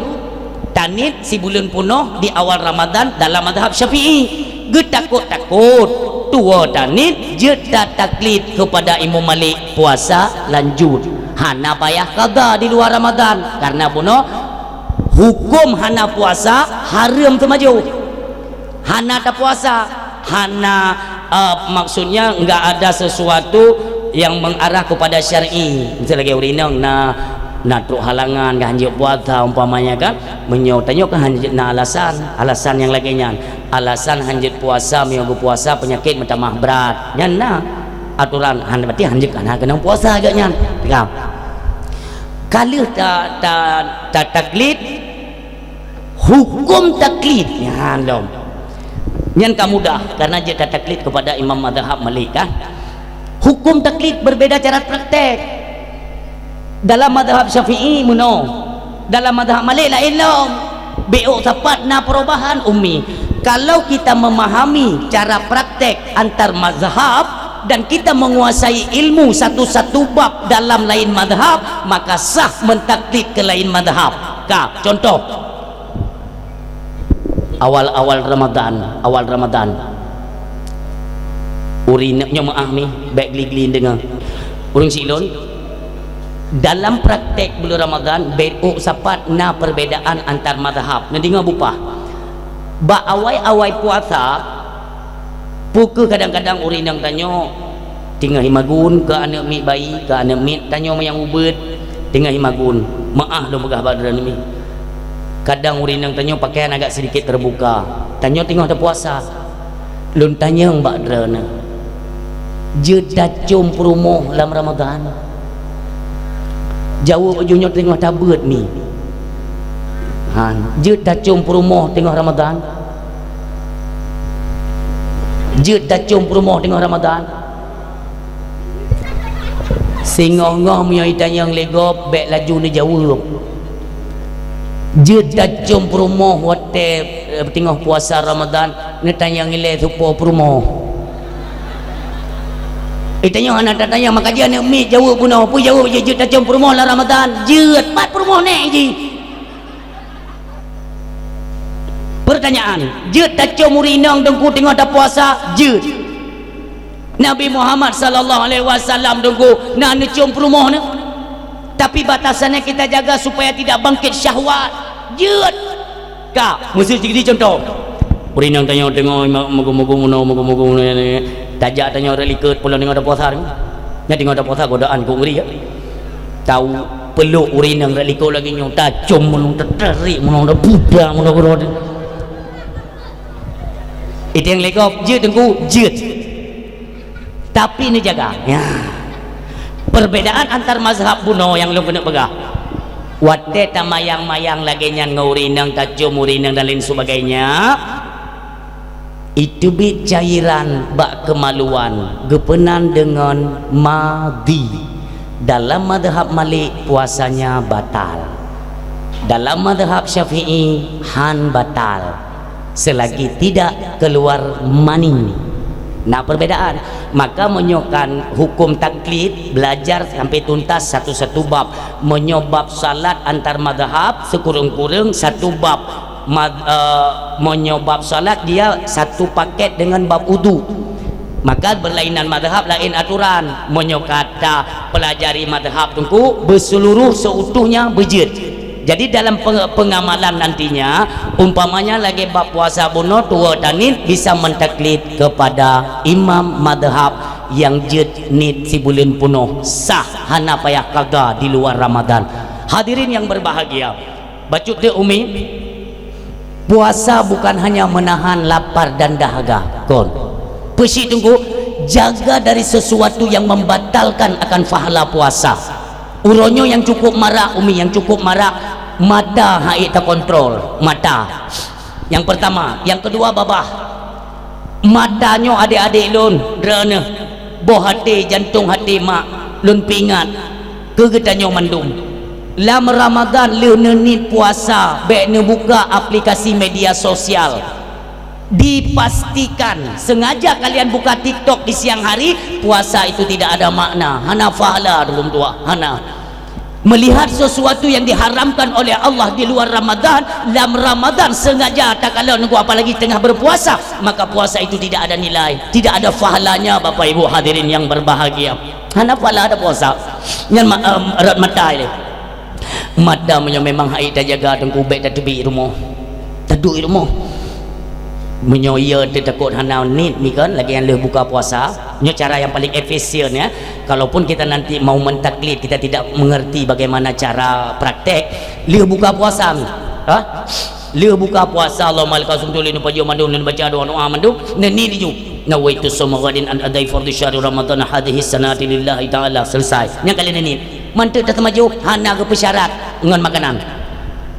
taniet sibuleuen punoh di awal Ramadan dalam mazhab Syafi'i. Geutakot-takot, tuwoe taniet jeuet tataklid keupada Imam Malik, puasa lanjut. Hana payah qadha di luwa Ramadan, karena bunoe huköm hana puasa hareuem teumajoh. Hana tapuasa, hana, eh, maksudnya enggak ada sesuatu yang mengarah kepada syar'i. Misal lagèe ureueng inong na, na trok halangan, kan hanjeuet puasa umpamanya kan. Meunyoe tanyoe kan hanjeuet na alasan, alasan nyang lagèe nyan. Alasan hanjeuet puasa, meunyoe geupuasa peunyakét meutamah brat. Nyan na aturan, han, berarti hanjeuet hana keunong puasa agak nyan. Ka. Ka lheueh ta, ta, ta taklid, hukum taklid nyan lom. Nyan ka mudah karena jeuet ta taklid kepada imam mazhab Malik kan. Hukum taklid berbeda cara praktek. Dalam mazhab Syafi'i meunoe, dalam mazhab Malik laén lom. Beuôk sapat na perubahan, Umi. Kalau kita memahami cara praktek antar mazhab dan kita menguasai ilmu satu-satu bab dalam lain mazhab, maka sah mentaklid ke lain mazhab. Ka, contoh. Awal-awal Ramadan, awal Ramadan. Ureueng nyoe meu'ah mi, bèk gli-gli deungö. Ureueng syiek lôn, dalam praktek buleuen Ramadan, beuôk sapat na perbedaan antar mazhab. Neudeungö bupah. Bak awai-awai puasa, peu kheueh kadang-kadang ureueng inong tanyoe teungoh jimagun keu aneuk miet bayi, keu aneuk miet tanyoe nyang ubit, teungoh jimagun. Meu'ah lôn peugah bak droeneuh mi. Kadang ureueng inong tanyoe pakaian agak sedikit terbuka. Tanyoe teungoh tapuasa. Lôn tanyong bak droeneuh, jeuet tacöm peurumoh lam Ramadan? Jaweueb laju nyoe teungoh tabeuet mi. Han, jeuet tacöm peurumoh teungoh Ramadan? Jeuet tacöm peurumoh teungoh Ramadan? Singoh-ngoh meunyoe jitanyong lé gob, bèk laju neujaweueb. Jeuet tacöm peurumoh watèe, eh, teungoh puasa Ramadan, neutanyong ilèe soe po peurumoh. Jitanyong hana tatanyong, maka jih aneuk miet jaweueb bunoe, peue jaweueb jih, jeuet tacöm peurumoh lam Ramadan. Jeuet, pat peurumoh nèk jih. Pertanyaan, jeuet tacöm ureueng inong teungku teungoh tapuasa? Jeuet. Nabi Muhammad sallallahu alaihi wasallam teungku na neucöm peurumoh nyoe. Tapi batasannya kita jaga supaya tidak bangkit syahwat. Jeuet. Ka, meuseuti jadi contoh. Ureueng inong tanyoe teungoh ma-, mugu-mugu meunoe, mugu-mugu meunoe, tajak tanyoe rot likot, peulom teungoh tapuasa. Nyan teungoh tapuasa godaan keu ngeri, ya. Tau pelok ureueng inong rot likot lagèe nyoe, tacöm meunoe, tatarék meunoe, tabuda meunoe, meunoe. Iteng lé gob, jeuet teungku, jeuet. Tapi neujaga. Ya. Perbedaan antar mazhab bunoe nyang lôn keuneuk peugah. Watèe tamayang-mayang lagèe nyan ngon ureueng inong, tacöm ureueng inong dan lain sebagainya, jiteubiet cairan bak kemaluan, geupeunan deungon madhi. Dalam mazhab Malik, puasanya batal. Dalam mazhab Syafi'i, han batal. Selagi tidak keluar mani. Na perbedaan. Maka meunyoe kan hukum taklid, belajar sampai tuntas satu-satu bab. Meunyoe bab salat antar mazhab, sikureueng-kureueng satu bab. Ma-, eh, meunyoe bab salat, dia satu paket dengan bab wudu. Maka berlainan mazhab, laén aturan. Meunyoe ka tapelajari mazhab teungku, beuseuluruh seutuhnya beujeuet. Jadi dalam peng-, pengamalan nantinya, umpamanya lagèe bab puasa bunoe tuwoe taniet bisa mentaklid kepada imam mazhab nyang jeuet niet sibuleuen peunoh, sah, hana payah qadha di luar Ramadan. Hadirin yang berbahagia, bacut teuk Umi, puasa bukan hanya menahan lapar dan dahaga, kon. Peue sit teungku, jaga dari sesuatu yang membatalkan akan pahala puasa. Uroe nyoe nyang cukup marak, Umi, nyang cukup marak, mata han ék takontrol, mata. Nyang pertama, nyang kedua babah. Mata nyoe adék-adék lôn, droeneuh, boh até, jantông até mak, lôn peuingat keu geutanyoe mandum. Lam Ramadan lheueh neuniet puasa, bèk neubuka aplikasi media sosial. Dipastikan sengaja kalian buka TikTok di siang hari, puasa itu tidak ada makna, hana pahala, dum tuha, hana. Melihat sesuatu yang diharamkan oleh Allah di luar Ramadan, lam Ramadan sengaja takalon, apalagi tengah berpuasa, maka puasa itu tidak ada nilai, tidak ada pahalanya, Bapak Ibu hadirin yang berbahagia. Hana pahala ada puasa. Nyan ma-, em, rot mata ilèe. Mata meunyoe memang han ék tajaga teungku, bèk tateubiet rumoh. Taduek rumoh. Meunyoe iya teutakot hana niet mi kan, lagèe nyang lheueh buka puasa, nyoe cara nyang paling efisien ya. Kalaupun kita nanti mau mentaklid, kita tidak mengerti bagaimana cara praktek, lheueh buka puasa mi. Ha? Lheueh buka puasa, Allahumma lakal sumtu, lheueh neupajoh mandum, lheueh neubaca doa-doa mandum, neuniet laju. Nawaitu shauma ghadin an adai fardhu syahri Ramadan hadhihi sanati lillahi ta'ala. Selesai. Nyang ka lheueh neuniet. Mantong tateumaju, hana geupeusyarat ngon makanan.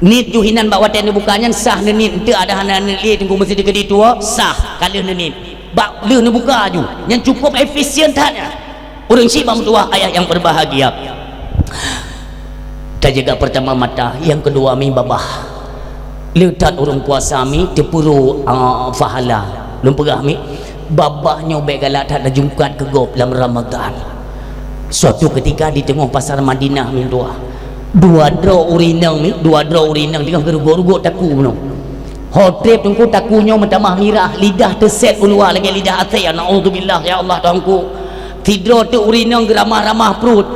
Niet ju hinan bak watée neubuka nyan sah neuniet, enteuk ada hana niet lé teungku meusideh keudeh tuwoe, sah ka lheueh neuniet. Bak lheueh neubuka ju, nyan cukup efisien that nyan. Ureuëng syiek bak meutuwah ayah nyang berbahagia. Tajaga pertama mata, nyang keudua mi babah. Le that ureuëng puasa mi teupuru, ah, pahala. Lôn peugah mi, babah nyoe bék galak that tajungkat keu gob lam Ramadan. Suatu ketika di teungoh pasar Madinah mi tuwah, dua droe ureuëng inong mi, dua droe ureuëng inong teungoh geurugot-rugot taku bunoe. Ho treb teungku taku nyoe meutamah mirah, lidah teusét u luwa lagée lidah asée. Naudzubillah, ya Allah Tuhanku. Sidroe teuk ureuëng inong geuramah-ramah pruet.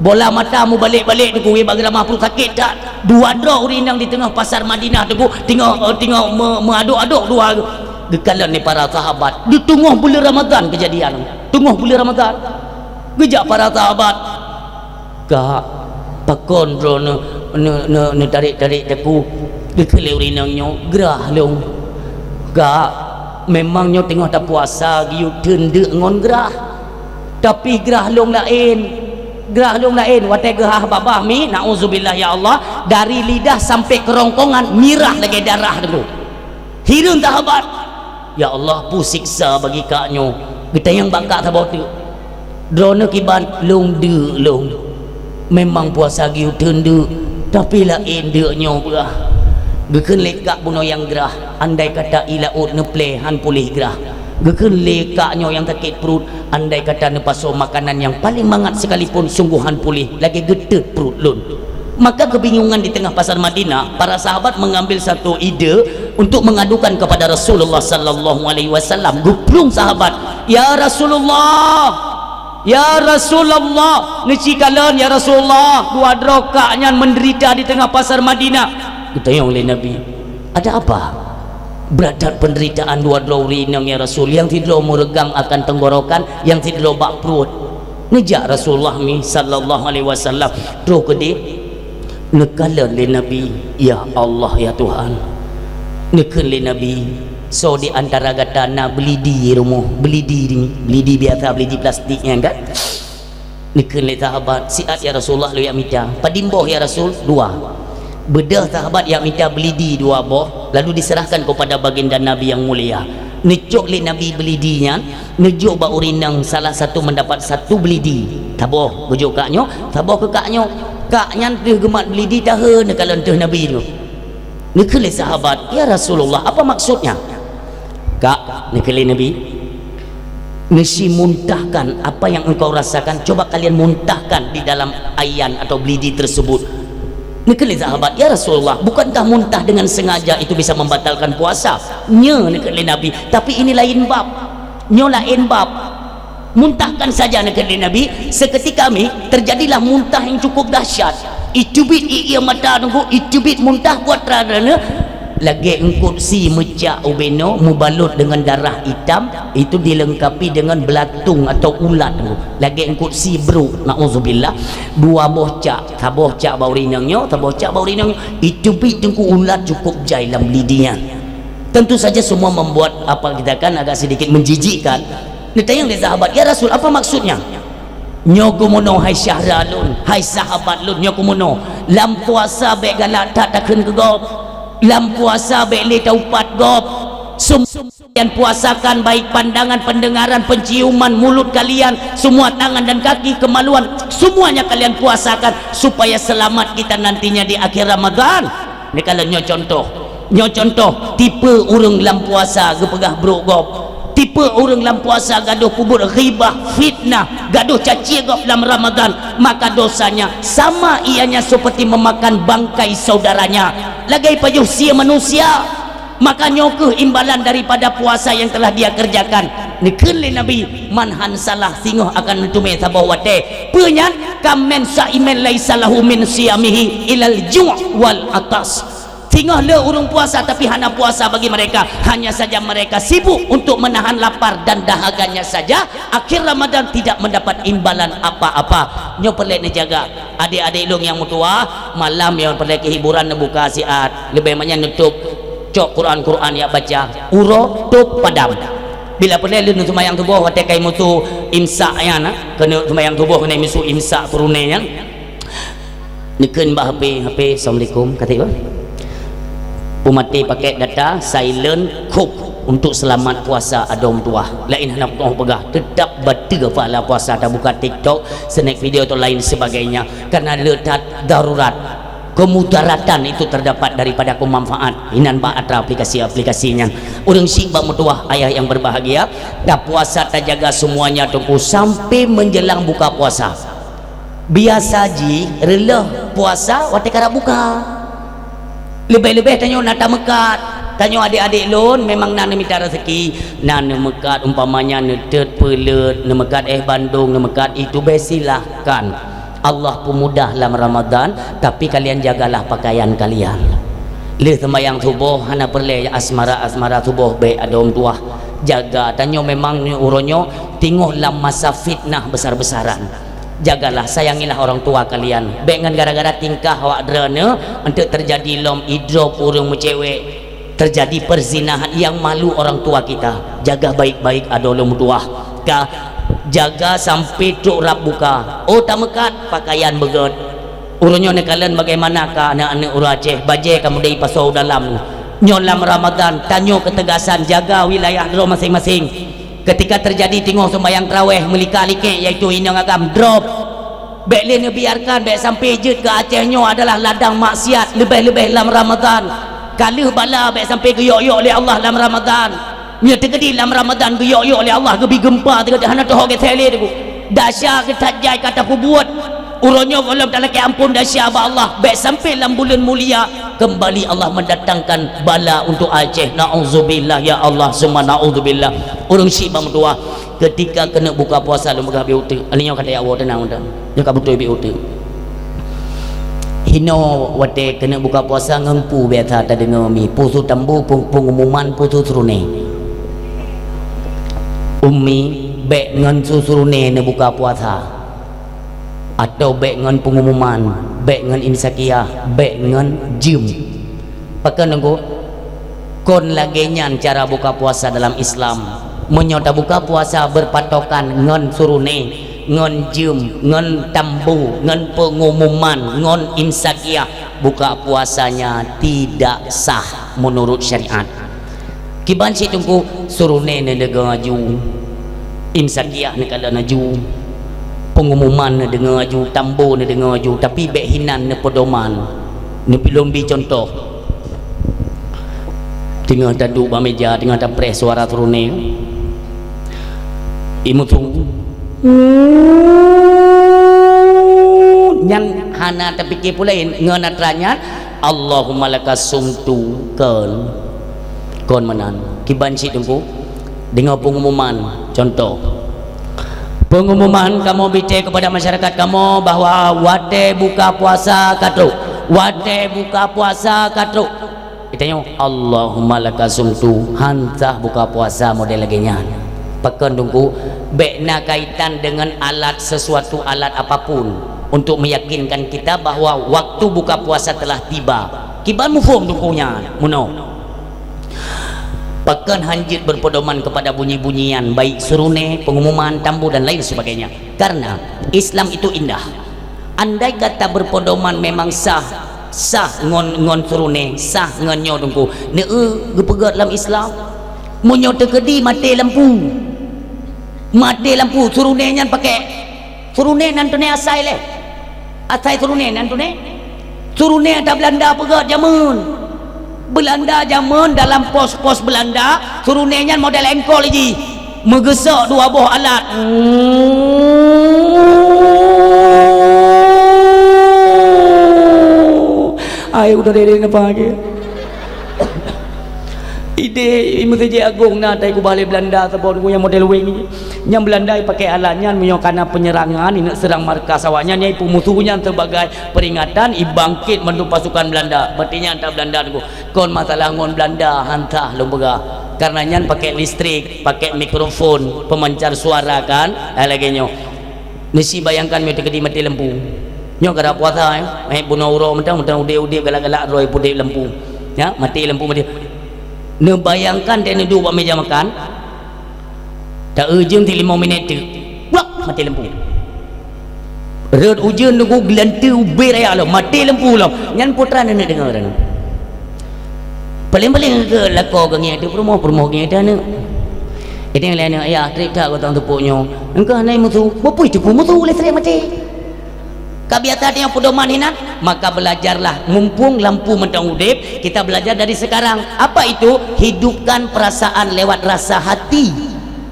Bola mata mubalek-balek teungku, wé bak geuramah pruet sakét that. Dua droe ureuëng inong di teungoh pasar Madinah teungku, teungoh, eh, teungoh me-, meuadok-adok dua. Geukalon lé para sahabat. Di teungoh buleuen Ramadan keujadian. Teungoh buleuen Ramadan. Geujak para sahabat. Kak, pakon droeneuh ne-, ne-, neutarek-tarek taku? Geukheun lé ureuëng inong nyoe, grah lôn. Kak, memang nyoe teungoh tapuasa geuyue teundeuk ngon grah. Tapi grah lôn laén. Grah lôn laén, watée geuhah babah mi, naudzubillah ya Allah, dari lidah sampai kerongkongan mirah lagée darah teungku. Hireuen sahabat, "Ya Allah, peue siksa bagi kak nyoe." Geutanyong bak kak saboh teuk, "Droeneuh kiban?" "Lôn deuk lôn. Memang puasa geuyue teundeuk, tapi laén deuk nyoe beuh." Geukheun lé kak bunoe nyang grah, andai kata ie laôt neuplé han puléh grah. Geukheun lé kak nyoe nyang sakét pruet, andai kata neupasoe makanan nyang paleng mangat sekalipun, sunggoh han puléh, lagée geuteut pruet lôn. Maka kebingungan di tengah pasar Madinah, para sahabat mengambil satu ide untuk mengadukan kepada Rasulullah sallallahu alaihi wasallam. Geuplueng sahabat, "Ya Rasulullah, ya Rasulullah, neuci kalon ya Rasulullah, dua droe kak nyan menderita di tengah pasar Madinah." Geutanyong lé Nabi, "Ada apa? Brat that penderitaan dua droe ureuëng inong ya Rasul, nyang sidroe meureugang akan tenggorokan, nyang sidroe bak pruet." Neujak Rasulullah mi sallallahu alaihi wasallam, troh keudeh neukalon lé Nabi, "Ya Allah, ya Tuhan." Neukheun lé Nabi, "Soe di antara gata na beulidi rumoh?" Beulidi ni, beulidi biasa, beulidi plastik nyan kan? Neukheun lé sahabat, "Siat ya Rasulullah, lôn jak mita." "Padum boh ya Rasul?" "Dua." Beudôh sahabat jak mita beulidi dua boh, lalu diserahkan kepada baginda Nabi yang mulia. Neucok lé Nabi beulidi nyan, neujok bak ureuëng inong salah satu mendapat satu beulidi. Saboh geujok kak nyoe, saboh keu kak nyoe. Kak nyan teuh geumat beulidi tahe neukalon teuh Nabi nyoe. Neukheun lé sahabat, "Ya Rasulullah, apa maksudnya?" "Kak," neukheun lé Nabi, "neusi muntahkan apa yang engkau rasakan, coba kalian muntahkan di dalam aian atau beulidi tersebut." Neukheun lé sahabat, "Ya Rasulullah, bukankah muntah dengan sengaja itu bisa membatalkan puasa?" "Nyo," neukheun lé Nabi, "tapi ini lain bab. Nyoe lain bab. Muntahkan saja," neukheun lé Nabi. Seketika mi terjadilah muntah yang cukup dahsyat. Iteubiet ie-ie mata teungku, iteubiet muntah buat rara. Lagée eungkot sie meucak ubé nyoe meubalot deungon darah itam, itu dilengkapi deungon beulatung atau ulat teungku. Lagée eungkot sie brok, naudzubillah. Dua boh cak, saboh cak bak ureuëng inong nyoe, saboh cak bak ureuëng inong nyoe. Iteubiet teungku ulat cukup jai lam beulidi nyan. Tentu saja semua membuat apa kita kan agak sedikit menjijikkan. Neutanyong lé sahabat, "Ya Rasul, apa maksudnya?" "Nyoe keuh meunoe hai syedara lôn, hai sahabat lôn, nyoe keuh meunoe. Lam puasa bék galak that takheun keu gob. Lam puasa bék lé taupat gob. Sum-, kalian puasakan baik pandangan, pendengaran, penciuman, mulut kalian, semua tangan dan kaki, kemaluan, semuanya kalian puasakan supaya selamat kita nantinya di akhir Ramadan." Neukalon nyoe contoh. Nyoe contoh, tipe ureuëng lam puasa geupeugah brok gob. Tipe ureuëng lam puasa gadoh peubuet ghibah, fitnah, gadoh caci gob lam Ramadan, maka dosanya sama ianya seperti memakan bangkai saudaranya. Lagée pajoh sie manusia. Maka nyoe keuh imbalan daripada puasa yang telah dia kerjakan. Neukheun lé Nabi, "Man han salah singoh akan meuteumé saboh watée." Peue nyan? "Kam min saimin laisa lahu min siyamihi ilal ju' wal atas." Singoh le ureuëng puasa tapi hana puasa bagi mereka, hanya saja mereka sibuk untuk menahan lapar dan dahaganya saja, akhir Ramadan tidak mendapat imbalan apa-apa. Nyoe peureulée neujaga. Adik-adik lôn nyang meutuwah, malam nyoe peureulée keu hiburan neubuka siat. Leubeh manyak neutup cok Quran-Quran jak baca. Uroe tôb padam. Bila peureulée lôn seumayang suboh watée kai musu imsak nyan, keuneuk seumayang suboh keuneuk musu imsak peuruné nyan. Neukheun bak H P, "H P, assalamualaikum," kata bah. Peumaté pakai data silent khop untuk selamat puasa adoe meutuwah. Laén hana peutoh peugah, tetap bateue pahala puasa tabuka TikTok, snack video atau lain sebagainya. Karena le that darurat, kemudaratan itu terdapat daripada kemanfaat. Inan bak atra aplikasi-aplikasi nyan. Ureuëng syik bak meutuwah ayah yang berbahagia, tapuasa tajaga semuanya teungku sampai menjelang buka puasa. Biasa jih reuloh puasa watée karab buka. Leubeh-leubeh tanyoe na tameukat. Tanyoe adik-adik lôn memang na neumita rezeki, na neumeukat umpamanya neutet peulet, neumeukat éh bandong, neumeukat itu beh silahkan. Allah peumudah lam Ramadan, tapi kalian jagalah pakaian kalian. Lheueh seumayang suboh hana peureulée asmara-asmara suboh bék adoe meutuwah. Jaga, tanyoe memang uroe nyoe teungoh lam masa fitnah besar-besaran. Jagalah, sayangilah orang tua kalian. Bék ngon gara-gara tingkah awak droeneuh, eunteuk teujadi lom idrob ureuëng meucewek, teujadi perzinahan nyang malu orang tua kita. Jaga baik-baik adoe lôn meutuwah. Ka jaga sampai trok rab buka. Oh, tameukat, pakaian beugét. Uroe nyoe neukalon bagaimana ka aneuk-aneuk ureuëng Aceh, bajée ka meudai pasoe u dalam. Nyoe lam Ramadan, tanyoe keutegasan jaga wilayah droe maséng-maséng. Ketika teujadi teungoh seumayang tarawéh meulika-likek, yaitu inong agam, drob. Bék lé neubiarkan, bék sampai jeuet keu Aceh nyoe adalah ladang maksiat, leubeh-leubeh lam Ramadan. Ka lheueh bala bék sampai geuyok-yok lé Allah lam Ramadan. Meunyoe teukeudi lam Ramadan geuyok-yok lé Allah, geubi geumpa teukeudi hana teuho geuthée lé teungku. Dahsyat geuh that jai ka tapeubuet. Uroe nyoe gohlom talakée amphon dahsyat bak Allah, bék sampai lam buleuen mulia keumbali Allah mendatangkan bala untuk Aceh. Naudzubillah ya Allah, summa naudzubillah. Ureuëng syik bak meutuwah, ketika keuneuk buka puasa lôn peugah bit uteuk. Aneuk nyoe ka tajak woe teunang udah. Nyoe ka beutôi bit uteuk. Hinoe watée keuneuk buka puasa ngon peue biasa tadeungoe mi, peue su tambu, peue, pengumuman, peue su seureuné. Umi, bék ngon su seureuné neubuka puasa. Atau bék ngon pengumuman, bék ngon imsakiah, bék ngon jeuem. Pakon teungku? Kon lagée nyan cara buka puasa dalam Islam. Meunyoe tabuka puasa berpatokan ngon seureuné, ngon jeuem, ngon tambu, ngon pengumuman, ngon imsakiah, buka puasanya tidak sah menurut syariat. Kiban cit teungku, seureuné neudeungoe laju, imsakiah neukalon laju, pengumuman neudeungoe laju, tambu neudeungoe laju, tapi bék hinan neupeudoman. Neubilom bi contoh. Teungoh taduek bak meja, teungoh tapreh suara seureuné. Imeusung. Nyan hana tapike peue laén, ngon atra nyan, Allahumma laka sumtu, kon. Kon meunan. Kiban cit teungku. Deungoe pengumuman, contoh. Pengumuman kamoe bite kepada masyarakat kamoe bahwa watée buka puasa ka trok. Watée buka puasa ka trok. Geutanyoe, Allahumma laka sumtu, han sah buka puasa model lagée nyan. Pakon teungku, bék na kaitan deungon alat, sesuatu alat apapun untuk meyakinkan kita bahwa waktu buka puasa telah tiba. Kiban muphom teungku nyan, meunoe. Pakon han jeuet berpedoman kepada bunyi-bunyian, baik seureuné, pengumuman, tambu dan lain sebagainya. Karena Islam itu indah. Andai kata berpedoman memang sah, sah ngon, ngon seureuné, sah ngon nyoe teungku. Neu geupeugét lam Islam. Meunyoe teukeudi maté lampu. Maté lampu, seureuné nyan pakai. Seureuné nan teuné asai lé. Asai seureuné nan teuné. Seureuné ata Belanda peugét jameun. Belanda jameun dalam pos-pos Belanda, seureuné nyan model engkol jih. Meugeusok dua boh alat. Ai udah dede napa lagi? Idéh Meuseujid Agong na tai kubah lé Beulanda saboh nyang model weng. Nyang Beulanda pakai alat nyan meunyoe kana peunyerangan, ineuk seurang markas awaknyan, nyang ipeumusoh nyan sebagai peringatan, ibangkét mandum pasukan Beulanda. Berarti nyan that Beulanda teungku. Kon masalah ngon Beulanda, hantah lôn peugah. Karena nyan pakai listrik, pakai mikrofon, pemancar suara kan, hai lagée nyoe. Neusi bayangkan meunyoe teukeudi maté lampu. Nyoe gara puasa, eh. Meuhé bunoe uroe mantong, mantong udeb-udeb galak-galak droe pudeb lampu. Ya, maté lampu maté. Neubayangkan teuh neuduek bak meja makan. Ta-eu jeuem ti limong minét teuk. Wak, maté lampu. Rot ujeuen nunggu geulante ubé raya lom, maté lampu lom. Nyan putra nenek deungoe. Paléng-paléng keu lakoe geuh ngieng ateueh peurumoh, peurumoh geuh ngieng ateueh aneuk. Idéh lé aneuk, "Ayah, trép that gata tupok nyoe." "Engkah hana musoh." "Bukon teupeu musoh lé trép maté." Ka biasa tanyoe peudoman hinan, maka belajarlah. Mumpung lampu mantong udeb, kita belajar dari sekarang. Apa itu? Hidupkan perasaan lewat rasa hati.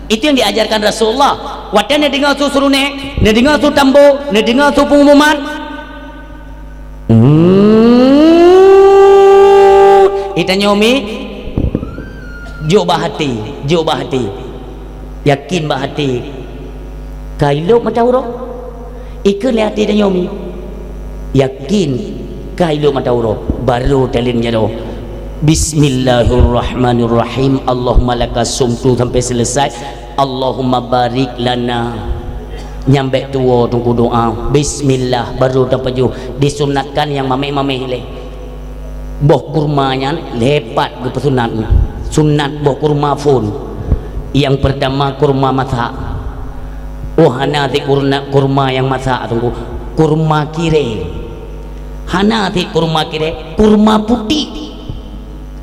Itu yang diajarkan Rasulullah. Watée neudeungoe su seureunek, neudeungoe su tambo, neudeungoe su pengumuman, Hmm, itanyoe mi, jok bak hati, jok bak hati. Yakin bak hati. Ka ilop mata uroe. Ikheun lé hati tanyoe mi. Yakin ka ilop mata uroe. Baru taleueng jaroe. Bismillahirrahmanirrahim. Allahumma laka sumtu sampai selesai. Allahumma barik lana. Nyang bék tuwoe teungku doa. Bismillah, baru tapajoh. Disunatkan nyang maméh-maméh lé. Boh kurma nyan lepat geupeusunat. Sunat boh kurma phon. Nyang pertama kurma masak. Oh, hana sit kurna-, kurma nyang masak teungku. Kurma kireng. Hana sit kurma kireng, kurma putéh.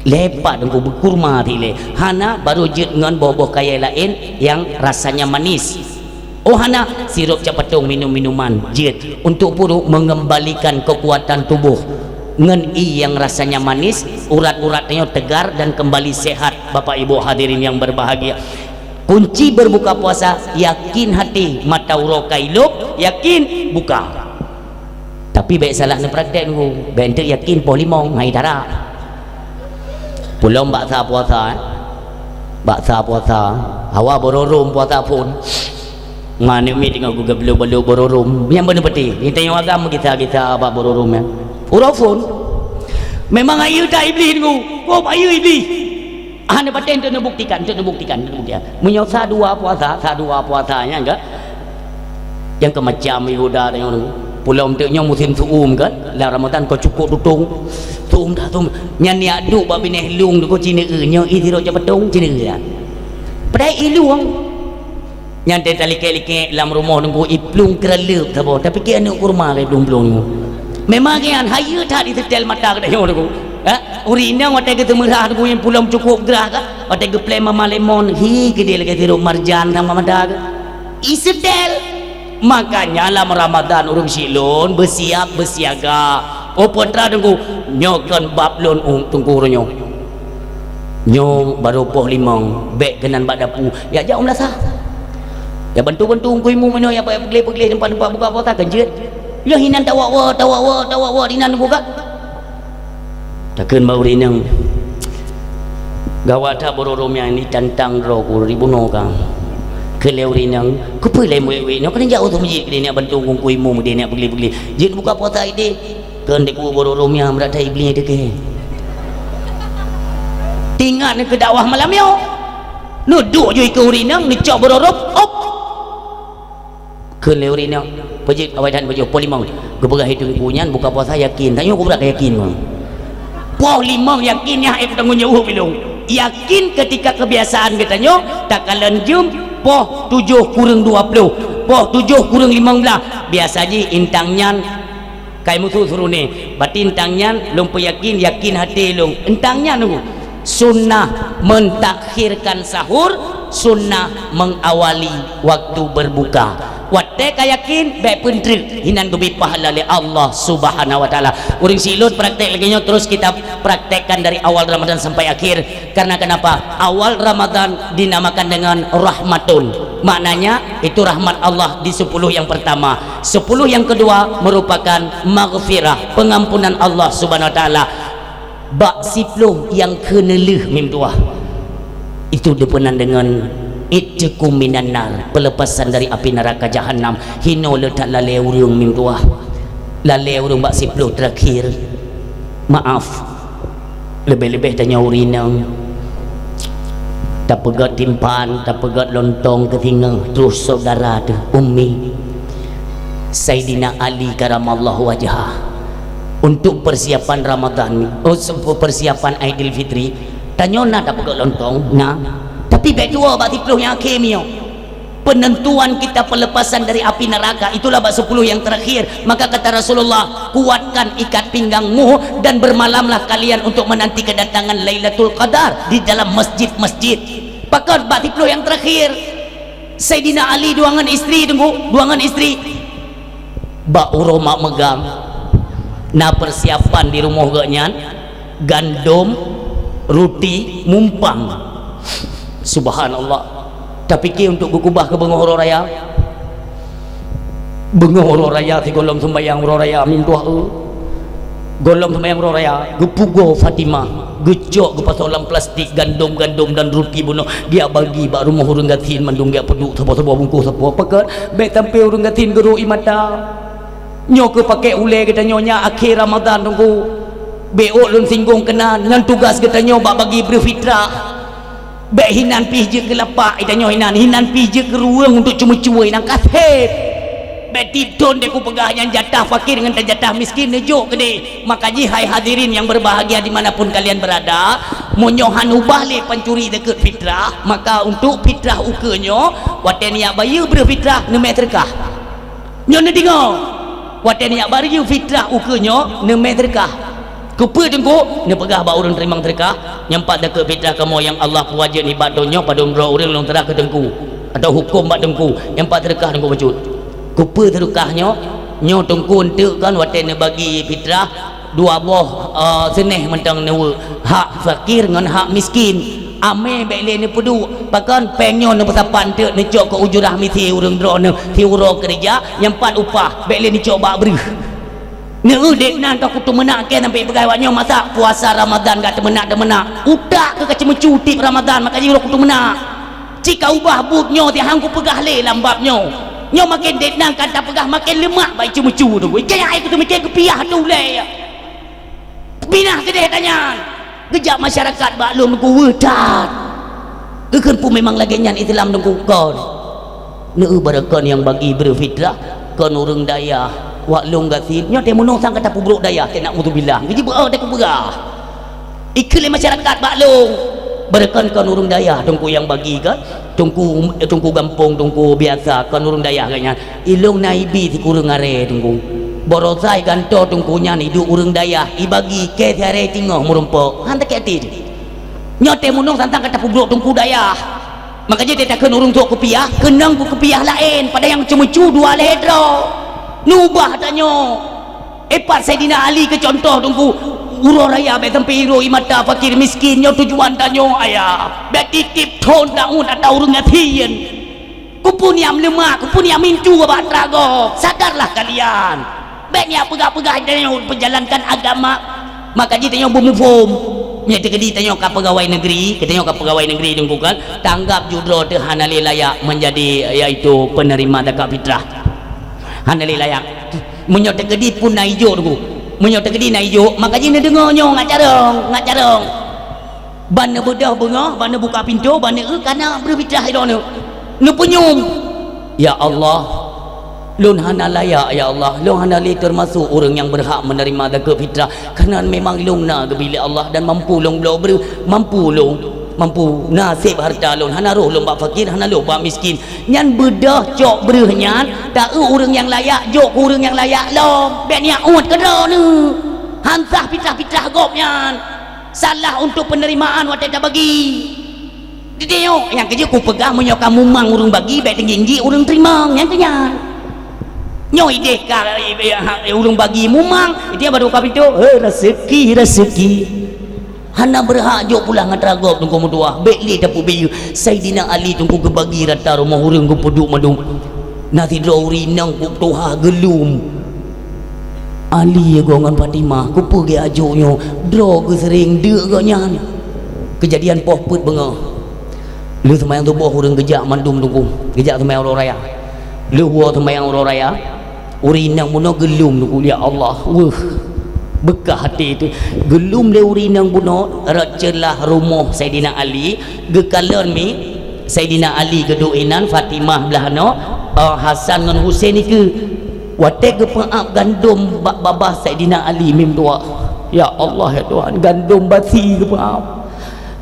Lepat teungku beukurma sit lé. Hana, baru jeuet ngon boh-boh kayée laén nyang rasanya manis. Oh hana, sirup capatong, minum minuman jeuet untuk puru mengembalikan kekuatan tubuh. Ngon ié nyang rasanya manis, urat-urat nyoe tegar dan kembali sehat. Bapak Ibu hadirin yang berbahagia, kunci berbuka puasa, yakin hati, mata uroe ka ilop, yakin buka. Tapi bék salah neupraktek teungku. Bék enteuk yakin poh limong, hai dara. Pulom bak sa puasa, eh. Bak sa puasa, hawa bororôm puasa phon. Ngon aneuk miet teungoh geugeubloe-bloe bororôm. Nyang beuneuh peuti, geutanyoe agam gisa-gisa bak bororôm nyan. Uroe phon. Memang ayeue that Iblih teungku. Kop ayeue Iblih. Hana patéh untuk neubuktikan, untuk neubuktikan, untuk neubuktikan. Meunyoe sa dua puasa, sa dua puasa nyan kan. Nyang keu macam Yehuda tanyoe. Pulom teuk nyoe musim su'um kan. Lam Ramadan ka cukôp tutong. Su'um dah su'um. Nyan nyak duek bak binéh lông teungku cineue, nyoe ié siroe cak peutong cineue kan. Padahai ié lông. Nyan teuh talikek-likek lam rumoh teungku, iplueng keuraleueb saboh, tapi keu aneuk kurma ka iplueng-plueng teungku. Memang nyan hayeue that iseutèl mata geutanyoe teungku. Ha? Ureueng inong watèe geuteumeurah teungku nyang pulom cukôp grah ka, watèe geuplém mama lemon, hi geudeh lagèe sirop marjan lam mata geuh. Iseutèl. Makanya lam Ramadan ureueng syiek lôn beusiap beusiaga. Oh peue teuma teungku, nyoe kon bab lôn teungku uroe nyoe. Nyoe barô poh limong, bèk keunan bak dapu, jak jak u meulasah. Jak bantu-bantu teungku imum inoe, jak peugleh-peugleh teumpat-teumpat buka puasa, kan jeuet. Nyoe hinan tawak woe, tawak woe, tawak woe, hinan buka. Takheun bak ureueng inong, "Gawat that, barô-barô nyan, ditantang droe ku, dibunoe ka." Kheun lé ureueng inong, "Keupeue lé wèk-wèk nyoe, keuneuk jak u meuseujid keudéh, neujak bantu teungku imum keudéh, neujak peugleh-peugleh. Jeuet buka puasa idéh." Kheun teungku barô-barô nyan, brat that Iblih teuh kèe. Teuingat neukeu dakwah malam nyoe. Neuduek ju ikeue ureueng inong, neucok barô-barô, op! Kheun lé ureueng inong, "Peue jeuet awai that pajoh, poh limong." Geupeugah teungku nyan buka puasa yakin. Tanyoe kubra ka yakin ngon. Poh limong yakin nyan ék tanggung jaweueb ilong. Yakin ketika kebiasaan geutanyoe takalon jeuem poh tujoh kureueng dua ploh, poh tujoh kureueng limong blah. Biasa jih intang nyan Kai musoh suruh ni, berarti intang nyan lôn peuyakin, yakin até lôn. Intang nyan teungku, sunnah mentakhirkan sahur, sunnah mengawali waktu berbuka. Watèe ka yakin, bèk peuntrek, hinan geubri pahala lé Allah Subhanahu wa Taala. Ureueng syiek lôn praktek lagèe nyoe, terus kita praktekkan dari awal Ramadan sampai akhir. Karena kenapa? Awal Ramadan dinamakan dengan rahmatun. Maknanya, itu rahmat Allah di sepuluh yang pertama. Sepuluh yang kedua merupakan maghfirah, pengampunan Allah Subhanahu wa Taala. Bak siploh nyang keuneulheueh mim tuah, itu dipeunan deungon itqu minan nar, pelepasan dari api neraka jahanam. Hino le that lalée ureuëng mim tuah. Lalée ureuëng bak siploh terakhir. Maaf, leubeh-leubeh tanyoe ureuëng inong. Tapeugét timphan, tapeugét lontong keu singoh, troh saudara teuh, Ummi. Saidina Ali karamallahu wajhah. Untuk persiapan Ramadan, oh, se-, persiapan Aidilfitri, tanyoe na tapeugét lontong, na. Tapi bék tuwoe bak siploh nyang akhé miyueb. Penentuan kita pelepasan dari api neraka, itulah bak sepuluh yang terakhir. Maka kata Rasulullah, "Kuatkan ikat pinggangmu dan bermalamlah kalian untuk menanti kedatangan Lailatul Qadar di dalam masjid-masjid." Pakon bak siploh yang terakhir. Saidina Ali dua ngon istri, Teungku, dua ngon istri. Bak uroe mak meugang, na persiapan di rumoh geuhnyan, gandom, ruti, mumpang. Subhanallah. Tapike untuk geukubah keu beungoh uroe raya. Beungoh uroe raya sigohlom seumbahyang uroe raya mim tuah eu. Gohlom seumbahyang uroe raya, geupugoe Fatimah, geucok geupasoe lam plastik gandom-gandom dan ruti bunoe, geujak bagi bak rumoh ureuëng gasien mandum, geujak peuduek saboh-saboh bungkôh saboh. Pakon, bék sampoe ureuëng gasien geurok ie mata. Nyoe keuh pakèk ulèe geutanyoe nyan akhé Ramadan, Teungku. Bék ôk lôn singgong keunan, nyan tugas geutanyoe bak bagi breuh fitrah. Bék hinan pih jeuet keu lapak, geutanyoe hinan, hinan pih jeuet keu ruweueng untuk ceumeucue, hinan ka sép. Bék tiep thon deh kupeugah nyan jatah fakir ngon jatah miskin neujok keudeh. Maka jih hai hadirin yang berbahagia di mana pun kalian berada, meunyoe han ubah lé pancuri zakeuet fitrah, maka untuk fitrah ukeue nyoe, watèe neujak bayeue breuh fitrah, neumè seudeukah. Nyoe neudeungoe, watèe neujak bayeue fitrah ukeue nyoe, neumè seudeukah. Keupeue Teungku? Neupeugah bak ureuëng teurimong seudeukah, "Nyan pat zakeuet fitrah kamoe nyang Allah peuwajéb nibak donya padum droe ureuëng lôn seurah keu Teungku, atau huköm bak Teungku, nyan pat seudeukah Teungku bacut." Keupeue seudeukah nyoe? Nyoe Teungku eunteuk kan watèe neubagi fitrah, dua boh, eh, seuneh mantong neuweuek, hak fakir ngon hak miskin. Amé bék lé neupeuduek, pakon péng nyoe neupeusapat eunteuk neucok keu ujurah miseue ureuëng droeneuh siuroe keureuja, nyan pat upah, bék lé neucok bak breuh. Neueu dek nan ka kuteumeunak kèe sampai peugah awak nyoe masa puasa Ramadan ka teumeunak-teumeunak. Utak keu ka ceumeucue tiep Ramadan, maka jih uroe kuteumeunak. Cit ka ubah buet nyoe teuh han kupeugah lé lam bab nyoe. Nyoe maken dek nan ka tapeugah maken leumak bak ceumeucue tu. Kaya ai kuteumeucue keupiah tu ulèe. Pinah keudeh tanyan. Geujak masyarakat bak lôn geuweuh that. Geukheun peue memang lagèe nyan Islam Teungku kon. Neueu barokon nyang bagi breuh fitrah kon ureuëng dayah. Wak lôn gasien, nyoe teuh meunoe sang ka tapeubrok dayah, teuh na'udzubillah. Geujibeuet teuh kupeugah. Ikheun lé masyarakat bak lôn. Barokon kon ureuëng dayah Teungku nyang bagi kan. Teungku, teungku gampông, teungku biasa, kon ureuëng dayah geuhnyan. Ilôn na ibi sikureueng aré teungku. Baroesa igantoe teungku nyan iduek ureuëng dayah, ibagi kèe siaré singoh meurumpok. Han sakét até teuh. Nyoe teuh meunoe santang ka tapeubrok teungku dayah. Maka jih teuh takheun ureuëng trok keupiah, keunong keu keupiah laén, padahai nyang ceumeucue dua lhèe droe. Neubah tanyoe. Ipat Saidina Ali keu contoh teungku, uroe raya bék sampai irôh ie mata fakir miskin, nyoe tujuan tanyoe ayah. Bék tiep-tiep thon taun ata ureuëng gasien. Keupeue nyang leumak, keupeue nyang mintu bak atra gob. Sadarlah kalian. Bék nyang peugah-peugah tanyoe peujalankan agama. Maka jih tanyoe beumuphom. Nyoe teukeudi tanyoe ka peugawai negeri, tanyoe ka peugawai negeri teungku kan. Tanggap judroe teuh hana lé layak menjadi, yaitu penerima zakat fitrah. Hana lé layak. Meunyoe teukeudi pun na ijok teungku. Meunyoe teukeudi na ijok, maka jih neudeungoe nyoe ngat carông, ngat carông. Ban neubeudôh beungoh, ban neubuka pintoe, ban neueu kana breuh fitrah droeneuh. Neupeunyum, "Ya Allah, lôn hana layak, ya Allah. Lôn hana lé teumasok ureuëng nyang beurhak meuneurima zakeuet fitrah. Kareuna memang lôn na geubri lé Allah dan mampu lôn bloe breuh, mampu lôn, mampu na sép hareuta lôn, hana rhoh lôn bak fakir, hana rhoh bak miskin." Nyan beudôh cok breuh nyan, taeu ureuëng nyang layak, jok keu ureuëng nyang layak lom. Bék niat uet keudroe neuh. Han sah fitrah-fitrah gobnyan. Salah untuk penerimaan watée tabagi. Didiyoe nyang keujeuet kupeugah, meunyoe ka mumang ureuëng bagi, bék teunggik-nggik ureuëng teurimong, nyang keu nyan. Nyoe ideh ka, eh, eh, ureuëng bagi mumang, ideh baru ka pintoe, "Hei, raseuki, raseuki." Hana beurhak jok pulang atra gob teungku meutuah, bék lé tapeubiyeu. Saidina Ali teungku geubagi rata rumoh ureuëng geupeuduek mandum. Na sidroe ureuëng inong ku tuha geulum. Ali goe ngon Fatimah, keupeue geujak jok nyoe? Droe geuh sering deuk gobnyan. Keujadian poh peuet beungoh. Lheueh seumayang suboh ureuëng geujak mandum teungku, geujak seumayang uroe raya. Lheueh woe seumayang uroe raya, ureuëng inong bunoe geulom teungku, ya Allah, weueh, beukah até teuh. Geulom lé ureuëng inong bunoe rot ceulah rumoh Saidina Ali, geukalon mi Saidina Ali geuduek inan, Fatimah blah noe, eh, Hasan ngon Husein dikeue. Watée geupeuab gandom bak babah Saidina Ali mim tuah. Ya Allah, ya Tuhan, gandom basi geupeuab.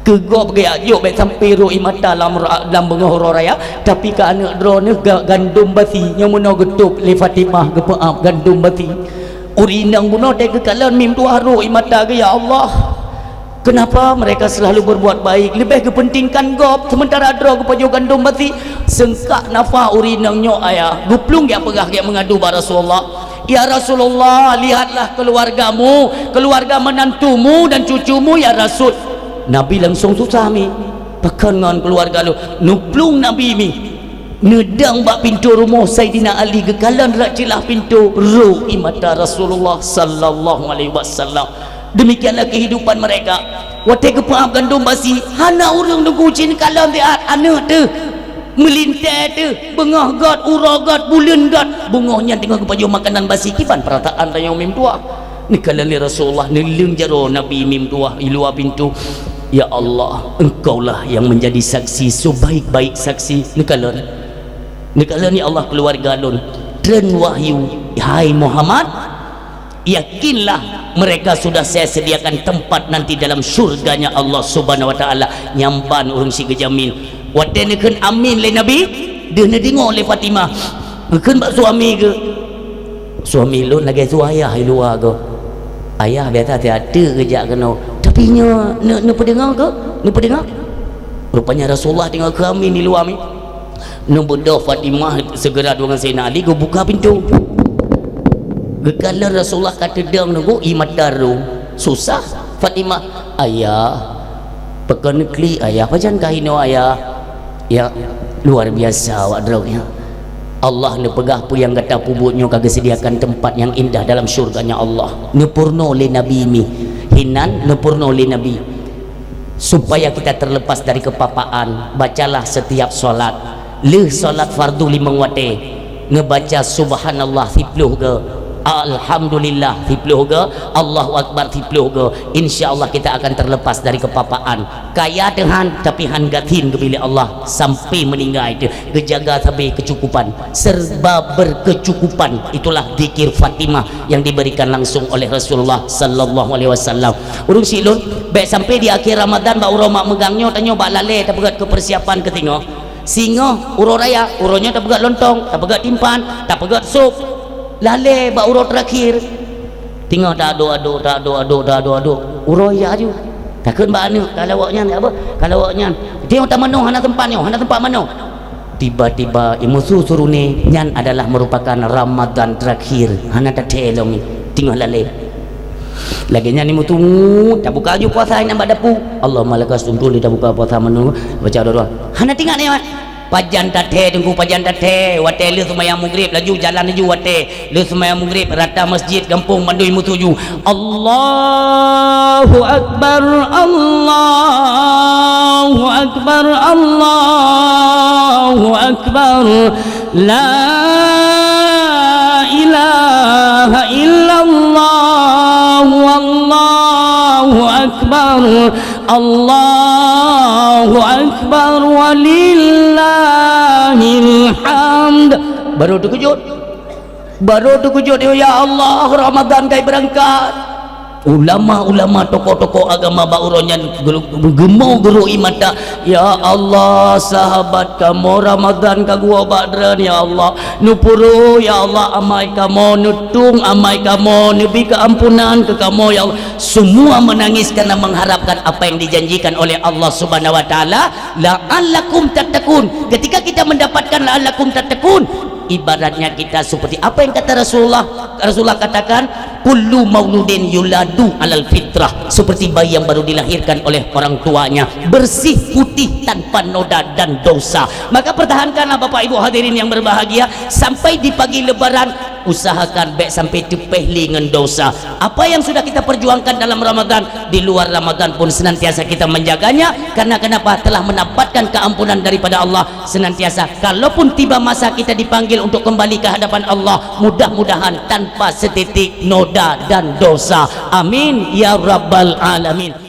Keu gob geujak jok bék sampai rhot ie mata lam ra-, lam beungoh uroe raya, tapi keu aneuëk droeneueh ga-, gandom basi, nyoe meunoe geutôb lé Fatimah geupeuab gandom basi. Ureuëng inong bunoe teuh geukalon mim tuah rhot ie mata geuh, ya Allah. Kenapa mereka selalu berbuat baik, leubeh geupeuntingkan gob, sementara droe geupajoh gandom basi? Seungkak nafah ureuëng inong nyoe ayah, geuplueng geujak peugah geujak meungadu bak Rasulullah, "Ya Rasulullah, lihatlah keluargamu, keluarga menantumu dan cucumu, ya Rasul." Nabi langsung susah mi, "Pakon ngon keluarga lôn?" Neuplueng Nabi mi. Neudong bak pintoe rumoh Saidina Ali, geukalon rot ceulah pintoe, rhot ie mata Rasulullah sallallahu alaihi wasallam. Demikianlah kehidupan mereka. Watée geupeuab gandom basi, hana ureuëng teungku cit neukalon siat, aneuëk teuh, meulintée teuh, beungoh göt, uroe göt, buleuen göt, beungoh nyan teungoh geupajoh makanan basi, kiban peurasaan tanyoe mim tuah. Neukalon lé Rasulullah, neuleueng jaroe Nabi mim tuah i luwa pintoe. "Ya Allah, Engkaulah yang menjadi saksi sebaik-baik saksi." Neukalon. Neukalon, "Ya Allah, keluarga lôn." Treun wahyu, "Hai Muhammad, yakinlah mereka sudah saya sediakan tempat nanti dalam syurganya Allah Subhanahu wa Ta'ala." Nyan ban ureuëng syiek geujamin. Watée neukheun amin lé Nabi, deuh neudeungoe lé Fatimah. Geukheun bak suami geuh, "Suami lôn lagée su ayah i luwa goe. Ayah biasa siat teuk geujak keunoe. Tapi nyoe neu-, neupeudeungoe goe? Neupeudeungoe?" Rupanya Rasulullah teungoh keu amin i luwa mi. Neubeudôh Fatimah segera deungon Saidina Ali geubuka pintoe. Geukalon Rasulullah ka teudong teungku, ie mata rhot. Susah Fatimah, "Ayah, pakon neuklik ayah, pajan ka inoe ayah?" Ya, luar biasa awak droe nyan. Allah neupeugah, "Peue nyang gata peubuet nyoe ka geusediakan teumpat nyang indah dalam syurganya Allah." Neupeurunoe lé Nabi mi. Hinan neupeurunoe lé Nabi. Supaya kita terlepas dari kepapaan, bacalah setiap salat. Lheueh salat fardu limong watée, neubaca subhanallah siplôh goe, alhamdulillah siplôh goe, Allahu akbar siplôh goe. Insya Allah kita akan terlepas dari kepapaan. Kaya teuh han, tapi han gasien geubri lé Allah sampai meuninggai teuh. Geujaga sabe keucukupan, serba berkecukupan. Itulah zikir Fatimah yang diberikan langsung oleh Rasulullah sallallahu alaihi wasallam. Ureuëng syiek lôn, bék sampai di akhir Ramadan bak uroe mak meugang nyoe, tanyoe bak lalée tapeugét keu persiapan keu singoh. Singoh uroe raya, uroe nyoe tapeugét lontong, tapeugét timphan, tapeugét sop. Lalée bak uroe terakhir. Teungoh ta-aduk-aduk, ta-aduk-aduk, ta-aduk-aduk. Uroe jak aju. Takheun bak aneuëk, "Ka lawok nyan, ka lawok nyan." Teungoh tamanoe hana teumpat nyoe, hana teumpat manoe. Tiba-tiba imusu surune, nyan adalah merupakan Ramadan terakhir. Hana tathee lom ni. Teungoh lalée. Lagée nyan imusu, tabuka aju puasa nyang bak dapu. Allahumma lakasumtu, tabuka puasa manoe, baca doa. Hana teuingat nyoe. Pajan tathee teungku, pajan tathee. Watée lheueh seumayang Maghrib laju jalan laju watée. Lheueh seumayang Maghrib rata masjid gampông bandum imusu ju. Allahu Akbar, Allahu Akbar, Allahu Akbar. La ilaha illallah, wallahu akbar. Allahu Akbar walillahil hamd. Baru teukeujot. Baru teukeujot, "Ya Allah, Ramadan ka beurangkat." Ulama-ulama, tokoh-tokoh agama bak uroe nyan geu-, geumo geurhot ie mata, "Ya Allah, sahabat kamoe Ramadan ka geuwoe bak droen, ya Allah. Neupeurhot, ya Allah, amai kamoe, neutueng amai kamoe, neubi keuampunan keu kamoe, ya Allah." Semua menangis karena mengharapkan apa yang dijanjikan oleh Allah Subhanahu wa Taala, "La'allakum tattaqun." Ketika kita mendapatkan "La'allakum tattaqun", ibaratnya kita seperti apa yang kata Rasulullah, Rasulullah katakan, "Kullu mauludin yuladu alal fitrah," seperti bayi yang baru dilahirkan oleh orang tuanya, bersih, putih, tanpa noda dan dosa. Maka pertahankanlah, Bapak Ibu hadirin yang berbahagia, sampai di pagi Lebaran, Usahakan bék sampai teupéh lé ngon dosa. Apa yang sudah kita perjuangkan dalam Ramadan, di luar Ramadan pun senantiasa kita menjaganya. Karena kenapa? Telah mendapatkan keampunan daripada Allah senantiasa. Kalaupun tiba masa kita dipanggil untuk kembali ke hadapan Allah, mudah-mudahan tanpa setitik noda dan dosa. Amin ya rabbal alamin.